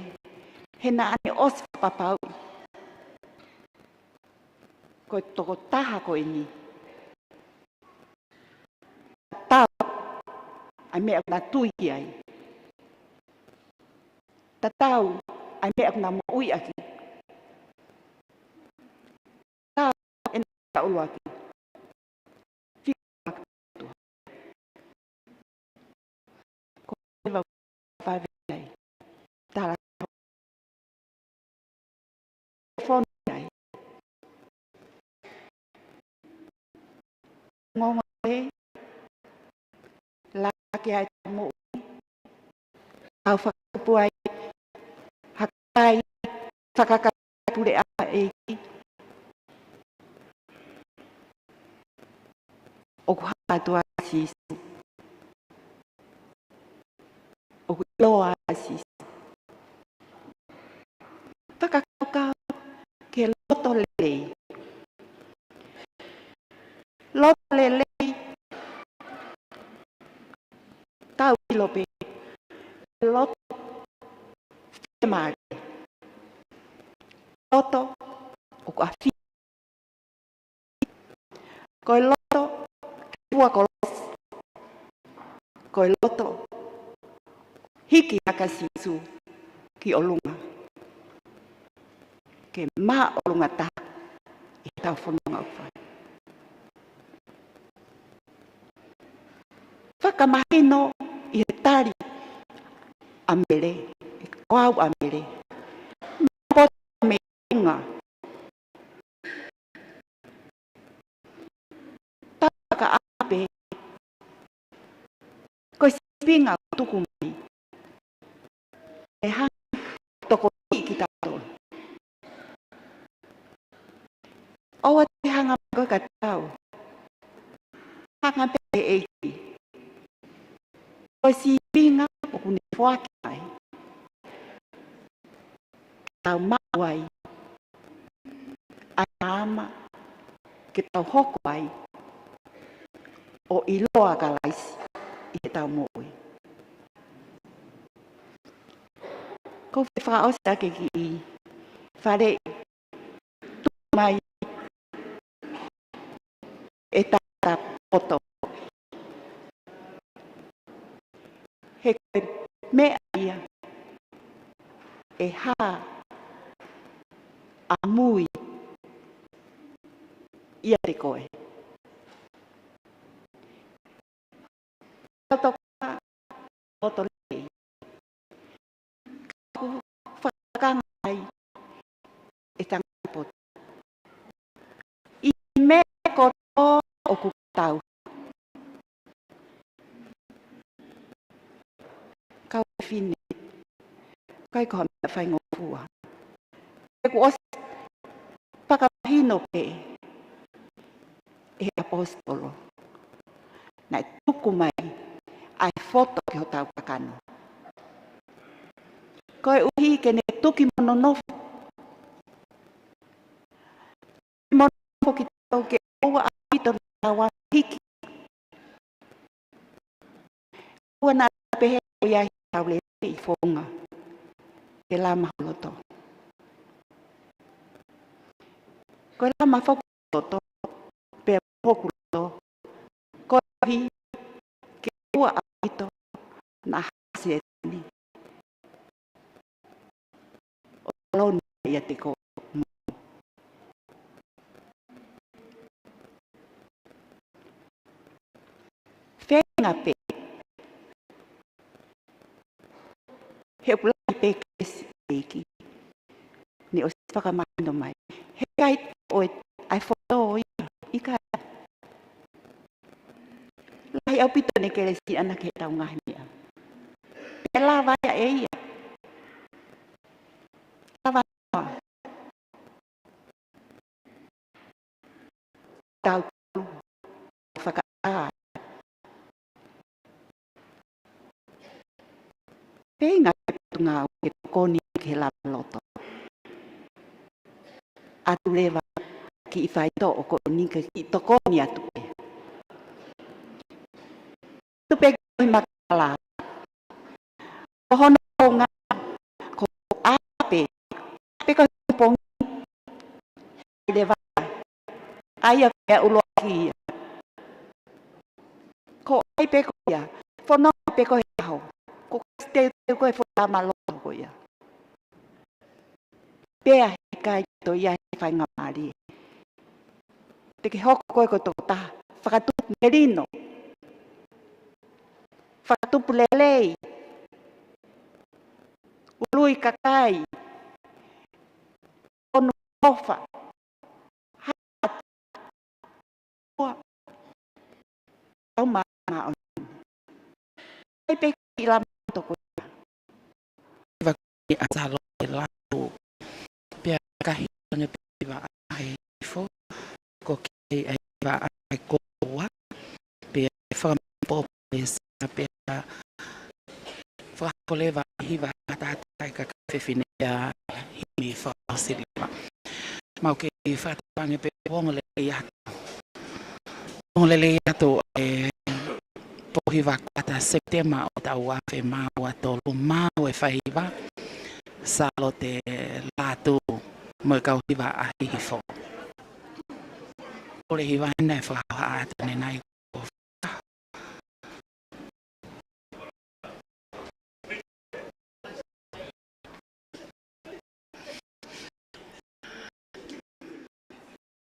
he naʻa ne ʻosi fakapapauʻi ko e tokotaha ko eni. Tatau ʻa e meʻa ʻoku na tui ki ai. Tatau ʻa e meʻa ʻoku na moʻui ʻaki. Tatau ʻena ʻuluaki. Fika atu. Ko e vavevave ai. Tala fonu ai. Ngongo e la ke ai mo au fakapuai hakai fakakapuleʻa ʻEiki. ʻOku hā atu ʻa Sīsū. ʻOku ʻiloa ʻa Sīsū. Fakakaukau ki he loto lelei. Loto lelei. Tau ʻilo pē. Loto fiemālie. Loto ʻoku ʻafio. Ko e loto fua kolosi. Ko e loto hiki ʻa Sīsū ki ʻolunga. Ke māʻolunga taha ʻi heʻetau fononga ʻoku fai. Fakamahino ʻi he tali ʻa Mele, ko au ʻa Mele. Mapoto mei ʻolunga. Tau fakaʻape. Ko e sīpinga ʻoku tuku mai. ʻE hanga tokoniʻi kitautolu. ʻOua te ke hanga mai koe ka tau. Hanga pē ʻEiki. Ko e sīpinga ʻoku ne foaki ai. Tau maʻu ai ʻa e maama ke tau hoko ai ʻo ʻiloa ʻa Kalaisi ʻi heʻetau moʻui. Ko e fakaʻosi ake ki he faleʻi tuku mai ʻe tata poto. He ko e meʻa ia ʻe hā ʻamui ʻiate koe. Tau toka poto lelei. Ka ʻoku fakakanga ai ʻe tangata poto. ʻI he meʻa kotoa ʻoku tau. Kau fefine, ʻikai ko ha meʻa faingofua. He kuo ʻosi fakamahino pē ʻe he ʻaposetolo. Naʻe tuku mai ʻa e foto ki hotau kakano. Koeʻuhi ke ne tuki mo nonofo. Mo nonofo kitautolu ke ʻoua ʻaupito naʻa tau hiki. ʻOua naʻa pehē ʻoku ʻi ai ʻetau lelei. ʻi founga ke lama ho loto. Ko e lama foki ho loto, pea mo hoku loto, koeʻuhi ke ʻoua ʻaupito naʻa hā Sētane ʻo loni ʻiate koe. Feinga pē he ʻoku lahi pē kelesi ʻEiki. Ne ʻosi fakamahino mai, heʻikai toe ʻai fono ia, ʻikai. Lahi ʻaupito ʻene kelesi ʻana ki heʻetau ngaahi meʻa. Pea lava ia ʻe ia. Lava ia. Tau fakaʻā. Feinga pē Potungāue ke tokoni ki he lama loto. ʻAtu leva kiʻi faitoʻo ko eni ke kiʻi tokoni atu pē. Tupe ki he makala. Ko hono ʻuhinga, ko e ʻā pē, ʻā pē ko e pongi, ʻai leva, ʻai ia ko e ʻuluaki ia. Ko e ʻai pē ko ia, fononga pē ko e ʻaho, ko e teuteu ko e fuʻu lama loto ko ia. Pea heʻikai toe ʻi ai ha faingamālie. Te ke hoko koe ko e tokotaha fakatupu melino, fakatupu lelei, ului kakai, ʻo nofo, hā, ua, tau mā, mā ʻo ni. ʻAi pē kiʻi lama loto ko ia. Hiva ko eni ʻa Sālote Lātū. Pea ka hiva ange pē hiva ʻa e hihifo. Ko e kiʻi hiva ʻa e koua. Pea fakamaʻopoʻopo ʻe Sina pea fakahoko leva hiva ʻa e kakai kakai fefine ia himi fakaʻosi leva. Mau kei fakatauange pē ʻoku ongo lelei atu. Ongo lelei atu e pō hiva kuata Sepitema ʻo e taʻu ua afe mā ua tolu, maʻu e faiva Sālote Lātū mo e kau hiva ʻa hihifo. Kole hiva ena ʻe fakahohaʻa atu ʻanenai ai ko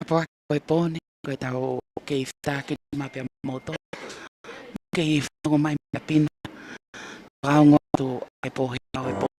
Apo ake ko e pō ni, ko e tau kei fetakinima pea mo moutolu. Kei fanongo mai mei ʻapi na. Fakaongo atu ʻa e pō hiva ʻo e pō ni.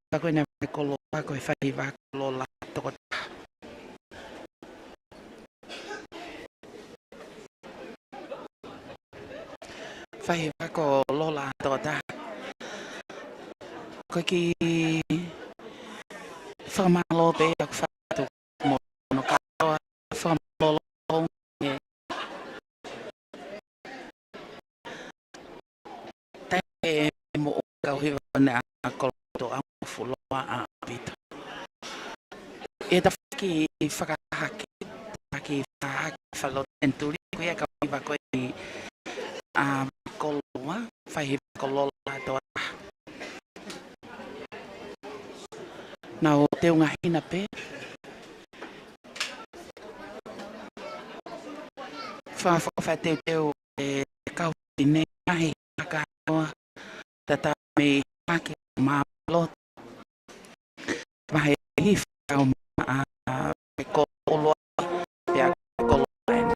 hiva ko ena ʻa e koloa ko e fai hiva ko Lola toko taha. Fai hiva ko Lola toko taha. Ko e kiʻi fakamālō pē ʻoku fai atu mo hono kātoa fakamālō ʻoku ʻi ai e taimi ʻe moʻua kau hiva ʻa Koloa Toʻa mo Fuloa ʻaupito. ʻI he tafaʻaki fakahahake, tafaʻaki fakahahake falelotu ʻEne Tuli, ko ia kau hiva ko eni ʻa Koloa, fai hiva ko Lola toko taha. Naʻa tau teunga hina pē. Fa-, fa-, fakateuteu e kau fefine, ngaahi kātoa, tatau mei Hahake, Māmani, Lotu, Vaheʻeiki, Fekau, ʻa, ʻa, Fekoloa, pea Fekoloa eni.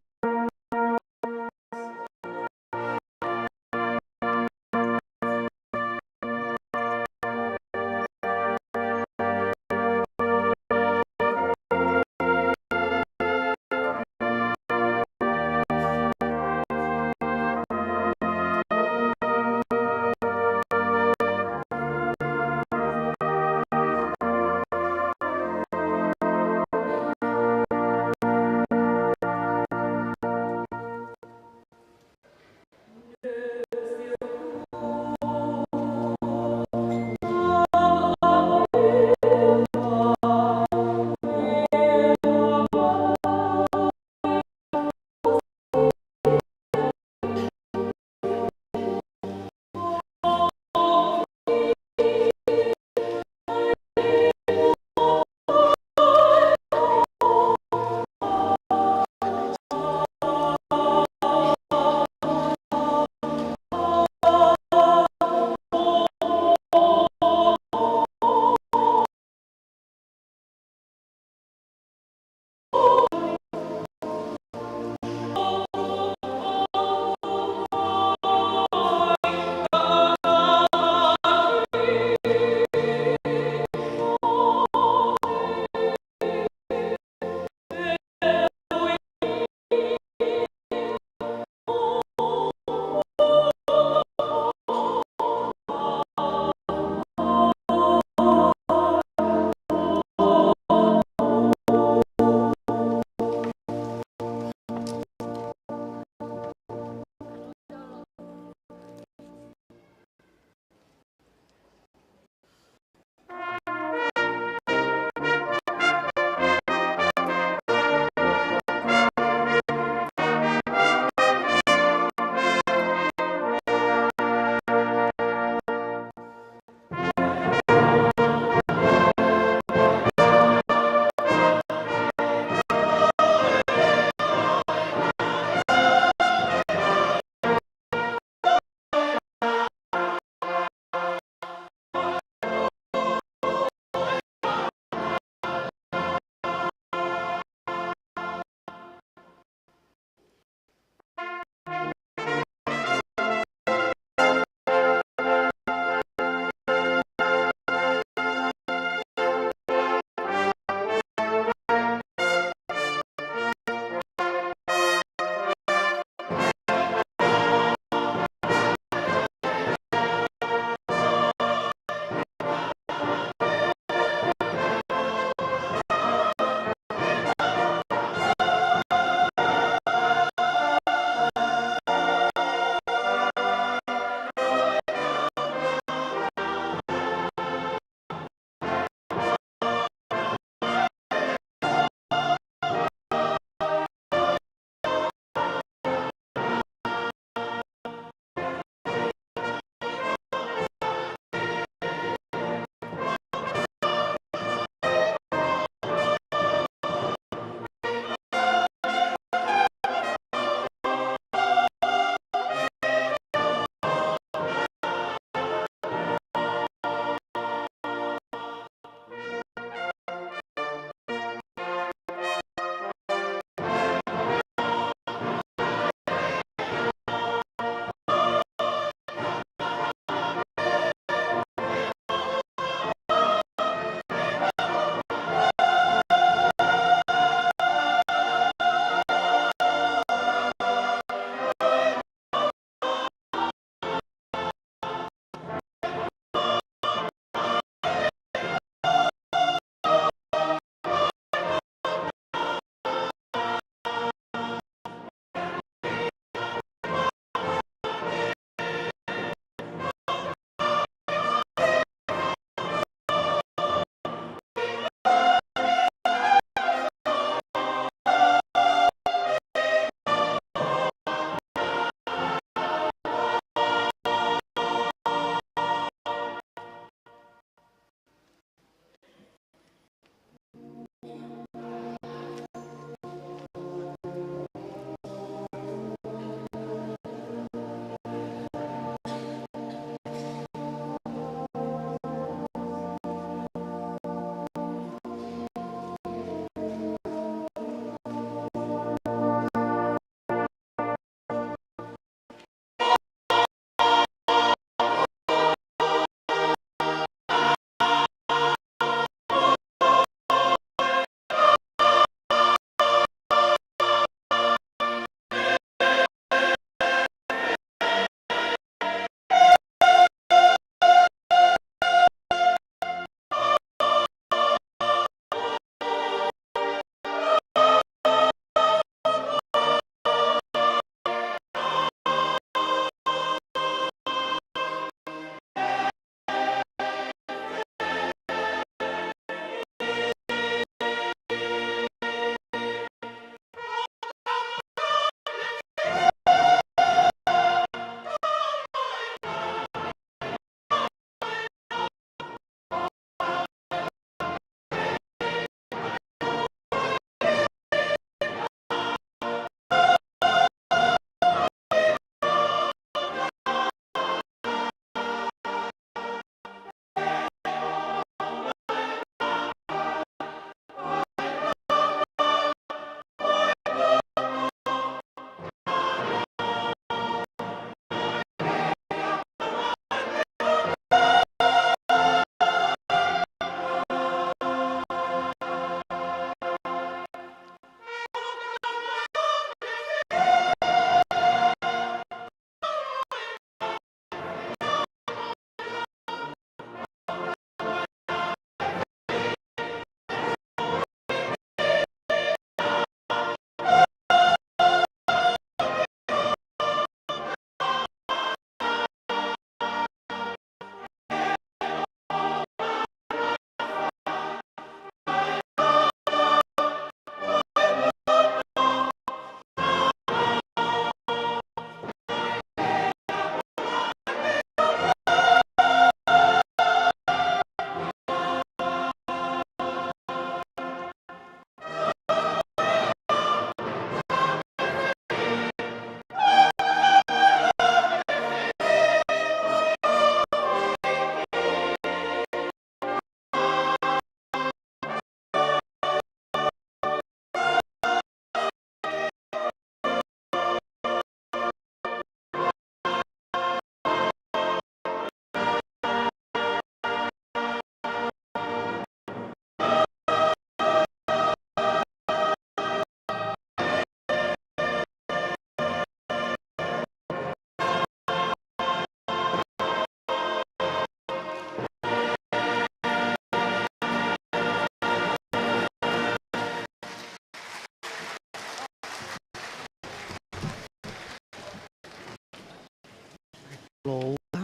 koloa.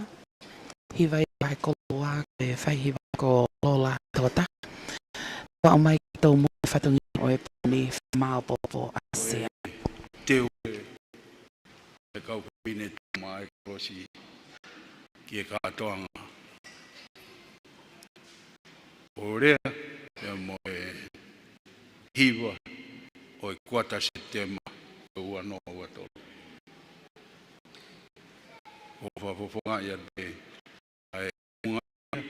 Hiva ʻi he vahe koloa, ko e fai hiva ko Lola Tokotaha. Ua ʻomai ki tau mo e fatongia ʻo e pō ni, fakamaʻopoʻopo ʻa Sea. Teu e kau fefine tama e kolosi ki he kātoanga ʻo Lea, pea mo e hiva ʻo e kuata Sepitema ʻo e ua noa ua tolu. ʻOku fakafofongaʻi atu ʻa e unga ia,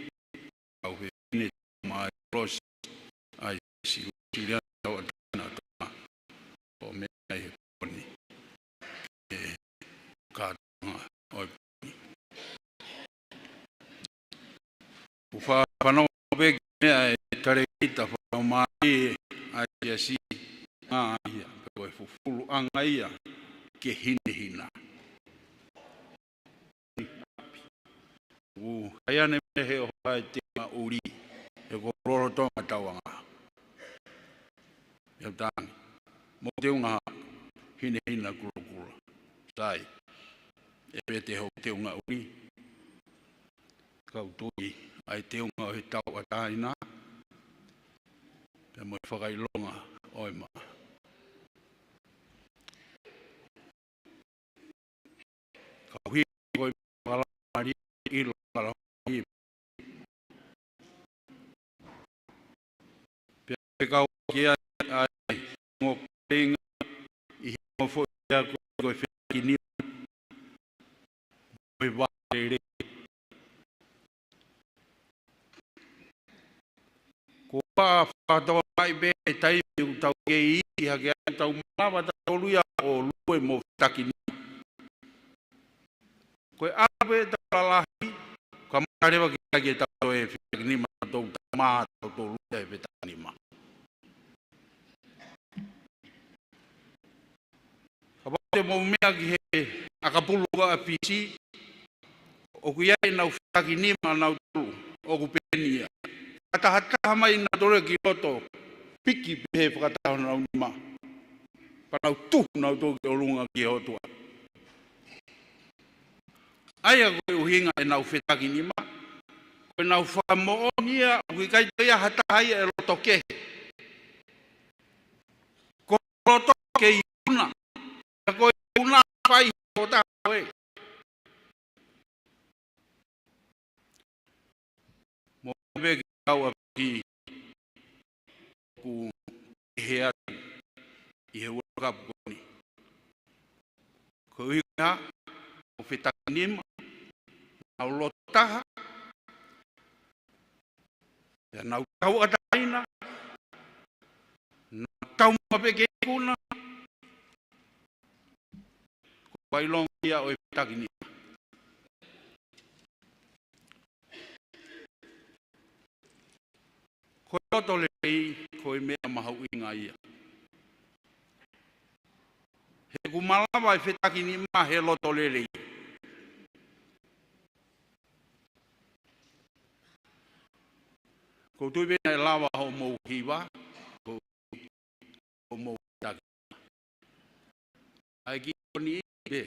kau fefine tama e kolosi ʻa e Siu Siliana Tauʻatāina ʻo Tonga, ʻo meʻa ʻi he pō ni, ʻi he kātoanga ʻo e pō ni. ʻOku fakafanongo pē ki he meʻa ʻe talēkita fakalaumālie ʻa e Siasi, ngaahi ia, pe ko e fufuluʻanga ia ke hinehina. ʻOku ʻi ai ʻene meʻa he ʻoho ʻa e teunga ʻuli, he ko lolotonga tauanga. ʻIo, tangi. Mo teunga hinehina kulokula. Sai. ʻE pē te ho teunga ʻuli. Kau tui ʻa e teunga ʻo e tauʻatāina, pea mo e fakaʻilonga ʻo e maʻa. Kau hi ko e fakalaumālie ʻilo fakalaumālie. Pea ʻe kau ki ai ʻa e ongo kāinga ʻi he ongo foʻi ako ko e fetakinima mo e vālele. Ko e fakatokanga pē he taimi ʻoku tau kei ʻi hake ai, tau malava tautolu ia ʻo lue mo fetakinima. Ko e ʻalu pē ʻetau lalahi, ka mata leva ki ai ke tau toe fetakinima, tau tama, tau tolu ia he fetakinima. Kapau te mou meʻa ki he ʻakapulu ko ē ʻa Fisi, ʻoku ʻi ai ʻenau fetakinima ʻanautolu, ʻoku pehē ni ia. Fakatahataha mai nautolu ki loto, piki pē he fakataha honau nima. Pea nau tuhu nautolu ki ʻolunga ki he ʻOtua. ʻA ia ko e ʻuhinga ʻenau fetakinima, ko ʻenau fakamoʻoni ia, ʻoku ʻikai toe ʻi ai ha taha ia ʻe loto kehe. Ko e loto ke ʻi ʻuna, ka ko e ʻuna fai ko taha ko ē. Mo pē ke kau ʻapi ʻoku ʻi he atu ʻi he World Cup ko eni. Ko e ʻuhinga, ʻo fetakinima, nau loto taha, pea nau tauʻatāina, nau taumuʻa pē ke ikuna, ko e fakaʻilonga ia ʻo e fetakinima. Ko e loto lelei, ko e meʻa mahuʻinga ia. He ʻoku malava e fetakinima he loto lelei. ʻOku ou tui pē naʻe lava hoʻomou hiva, ko hoʻomou taki. ʻAi ki ʻoni pē.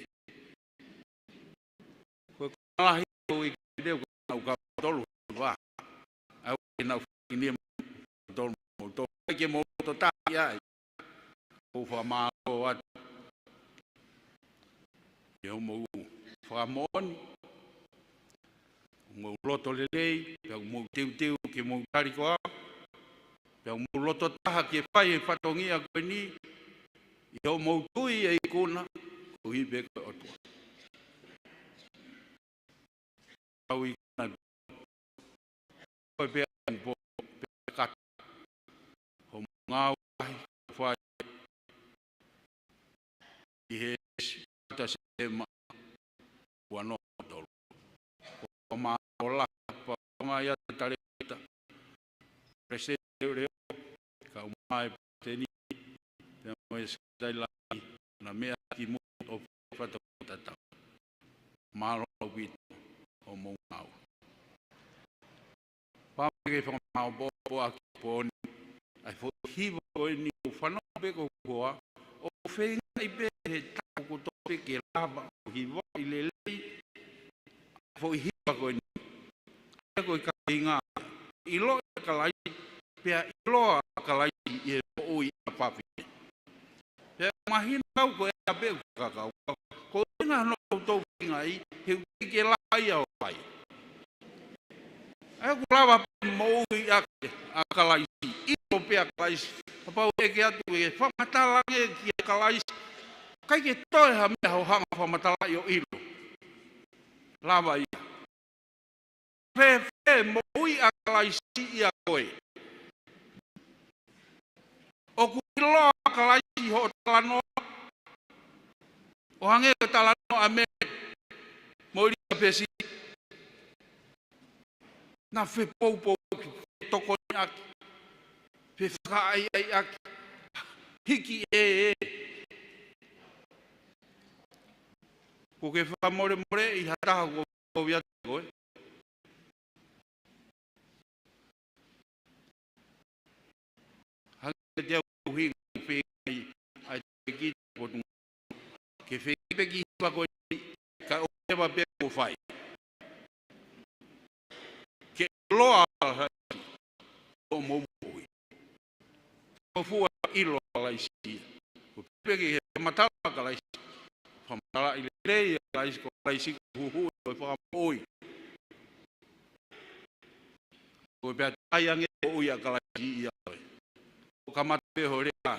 Ko e kona lahi ko i ki leo ko nau kau tolu vā. ʻAi ke nau fini tolu mo tolu. ʻAi ke mou loto tahi ai. ʻOku ou fakamālō atu. ʻI hoʻomou fakamoʻoni. Mou loto lelei, pea mou teuteu ke mou tali ko au, pea mou loto taha ke fai e fatongia ko eni, ʻi hoʻomou tui ʻe ikuna, koeʻuhi pē ko e ʻOtua. Kau ikuna, ko e pea po, pea kata, hoʻomou ngāue lahi, fai, ʻi he ʻasi ʻa Sepitema ua noa tolu. Ko e mālō lahi, pea ko e ngaahi ʻata talēkita. Palesiteni Leʻoleʻo, kau mai Palesiteni, pea mo e Sekelitali Lahi, na meʻa ki muʻa ʻo fata tatau. Mālō ʻaupito hoʻomou ngāue. Pea mo e fakamaʻopoʻopo ʻaki pō ni, ʻa e foʻi hiva ko eni ʻoku fanongo pē ko koe, ʻoku feingaʻi pē he taʻu kotoa pē ke lava ʻo hivaʻi lelei, foʻi hiva ko eni. ʻA ia ko e kāinga, ʻiloa ʻa Kalaisi, pea ʻiloa ʻa Kalaisi ʻi he moʻui ʻa fafine. Pea mahino kau ko e ʻape ʻoku kakau. Ko e ʻuhinga hono ʻoku tau feinga ai, he ʻoku teʻeki ke lava ia ʻo fai. ʻA ia ʻoku lava pē moʻui ʻaki ʻa Kalaisi, ʻilo pē ʻa Kalaisi. Kapau ʻe ʻeke atu ke fakamatala ange kia Kalaisi, ʻikai ke toe ha meʻa hoʻo hanga ʻo fakamatalaʻi ʻo ʻilo. Lava ia. Fēfē moʻui ʻa Kalaisi ʻia koe? ʻOku ʻiloa ʻa Kalaisi hoʻo talanoa, ʻo hangē ko e talanoa ʻa Mele mo ʻIlisapesi. Naʻa fepoupou ʻaki, fetokoniʻaki, fefakaʻaiʻaiʻaki, hiki ē ē. Kuo ke fakamolemoleʻi ha taha kuo kovi atu koe? Hangē ko e ʻuhinga ʻoku feinga ai ʻa e tēkita Potungāue ke feinga pē ki he hiva ko eni, kae ʻoua pē kuo fai. Ke ʻiloa ʻa Kalaisi ʻo mou moʻui. Ko fua ʻilo ʻa Kalaisi. Ko e pehē ki he fakamatala ʻa Kalaisi. Fakamatalaʻi lelei ʻa Kalaisi, ko Kalaisi ko e huhuʻi, ko e fakamoʻui. Ko e pea taʻe ange moʻui ʻa Kalaisi ʻia koe. ʻO kamata pē hoʻo lea,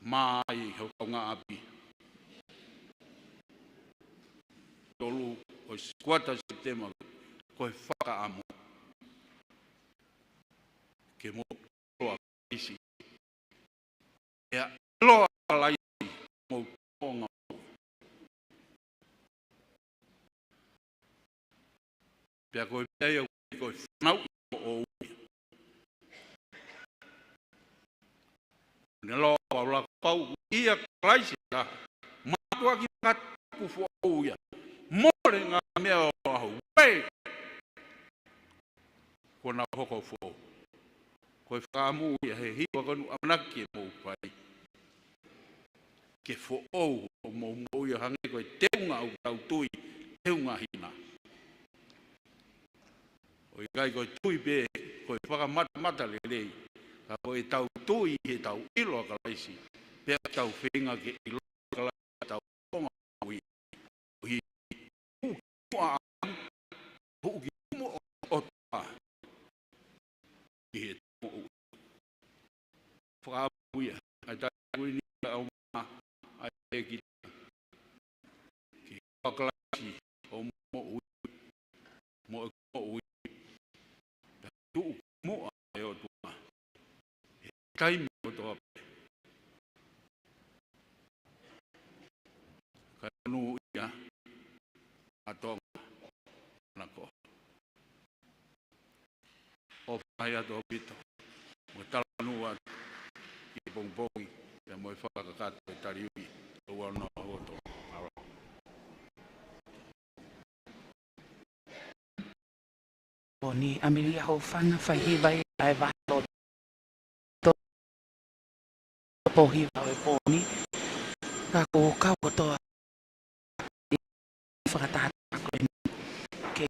mā ai ho kaungāʻapi. Tolu ʻo e kuata Sepitema, ko e fakaʻamu ke mou ʻiloa Kalaisi. ʻIo, ʻiloa Kalaisi mo e ʻOtua. Pea ko e pea ia ko e fanauʻi moʻui. Ne lau ʻa Paula, kapau ʻoku ʻia Kalaisi ʻa e mātuʻaki, ko ha tupu foʻou ia. Mole ngaahi meʻa ʻo ʻaho. Ue! Kuo na hoko foʻou. Ko e fakaʻamu ia he hiva ko eni ʻamanaki ke mou fai. Ke foʻou hoʻomou moʻui ʻo hangē ko e teunga ʻoku tau tui, teunga hina. ʻOku ʻikai ko e tui pē, ko e fakamatamata lelei. Ka ko ʻetau tui he tau ʻilo ʻa Kalaisi. Pea tau feinga ke ʻilo ʻa Kalaisi tau konga ui. ʻOku hiki muʻa ʻa, hiki muʻa ʻa e ʻOtua ʻi he moʻui. Fakaʻamu ia, ʻa e taimi ko eni ʻa e ʻOtua, ʻa e ki ke ʻiloa Kalaisi ʻo moʻui, moʻui, moʻui. Tuʻu muʻa ʻa e ʻOtua. He taimi kotoa pē. Kae monūʻia ʻa Tonga, nako. ʻOfa atu ʻaupito mo e talanoa atu ki he pongipongi, pea mo e fakakakato e taliui, ʻo ua noa hoto. Mālō. Pōni, ʻAmelia Hofana, fai hiva ia ʻa e vahe lotu. Topo hiva ʻo e pōni, ka ko e kau kotoa ʻi he fakataha ko eni ke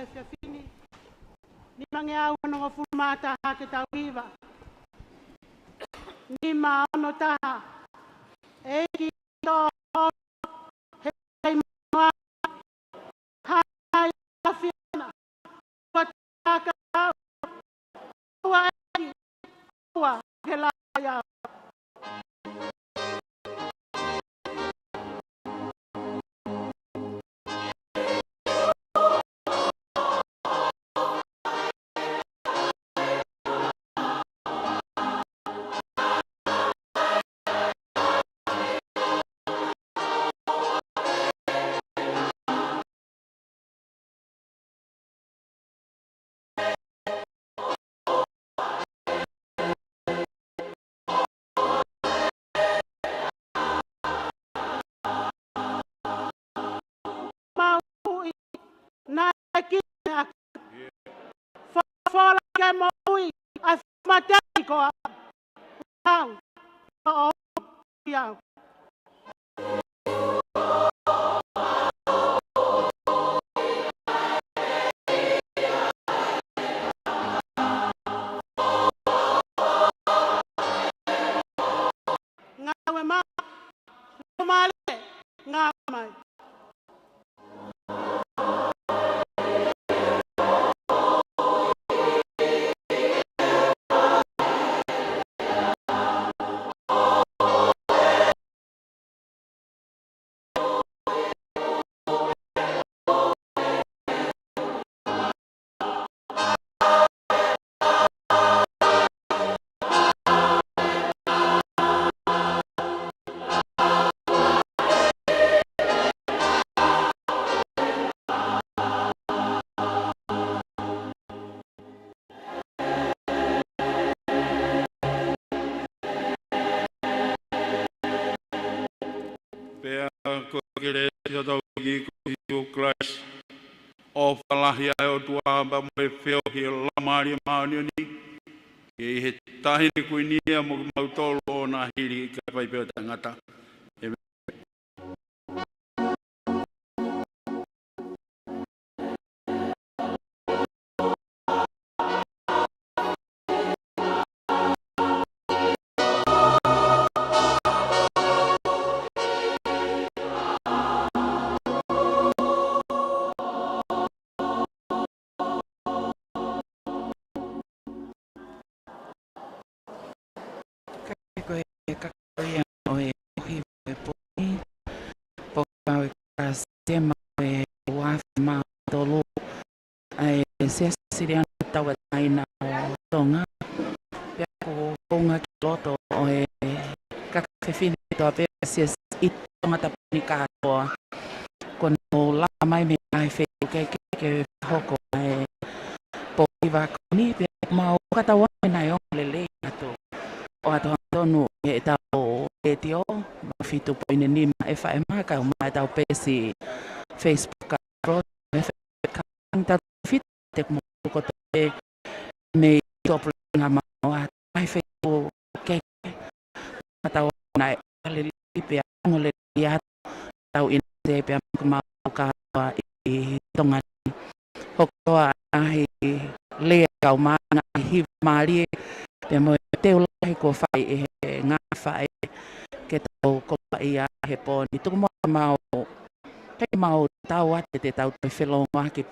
efiafi ni. Nimangeau onongofulu mā taha ke tau hiva. Nima ono taha. ʻEiki tō he kai moa. Hai afiona. Ua taka au. Ua ʻEiki. Ua ke la au. Maui, naʻe kine ʻa Folofola ke moʻui, ʻa e matei ko au. Au. Ko au. Ia. Ngāue mai. Ngāue mai. Ngāue mai. Pea ko e kelesi ʻa hotau ʻEiki ko Sīsū Kalaisi, ʻofa lahi ʻa e ʻOtua pea mo e feohi ʻa e Laumālie Māʻoniʻoni, ke ʻi he taimi ni mo kimautolu ʻo na hili ka fai pē ʻo taʻengata. ʻĒmeni. Ko e kakau ia ʻo e ʻuhi ʻo e pō ni, pō kau e Kasitema ʻo e ua afe mā tolu, ʻa e Siasi Sisiliana Tauʻatāina ʻo Tonga. Pea ʻoku ou hounga ki loto ʻo e kaka fefine kotoa pē ʻa e Siasi ʻi Tongatapu ni kātoa. Kuo nau lava mai mei he Facebook ke, ke, ke hoko ʻa e pō hiva ko eni, pea mau fakatauange naʻe ongo lelei atu. ʻOatu hangatonu ʻe heʻetau letiō, nima fitu poini nima FM, kae ʻumaʻā ʻetau peesi Facebook, ka pro, F M, ka ʻi tau fitu te mo kotoa pē mei tuʻapuleʻanga Mānoa, ʻa e Facebook, ke, ke, fakatauange naʻe lelei pea ongo lelei atu ʻetau ʻinasi pea mo kimautolu kātoa ʻi Tonga ni. Hoko atu ʻa e ngaahi lea kaeʻumaʻā e ngaahi hiva mālie, pea mo e teu lahi kuo fai ʻe he ngaahi faʻē ke tau koloaʻia he pō ni. Tuku muʻa ke mau, ke mau tatau atu ʻetau toe felōngoaki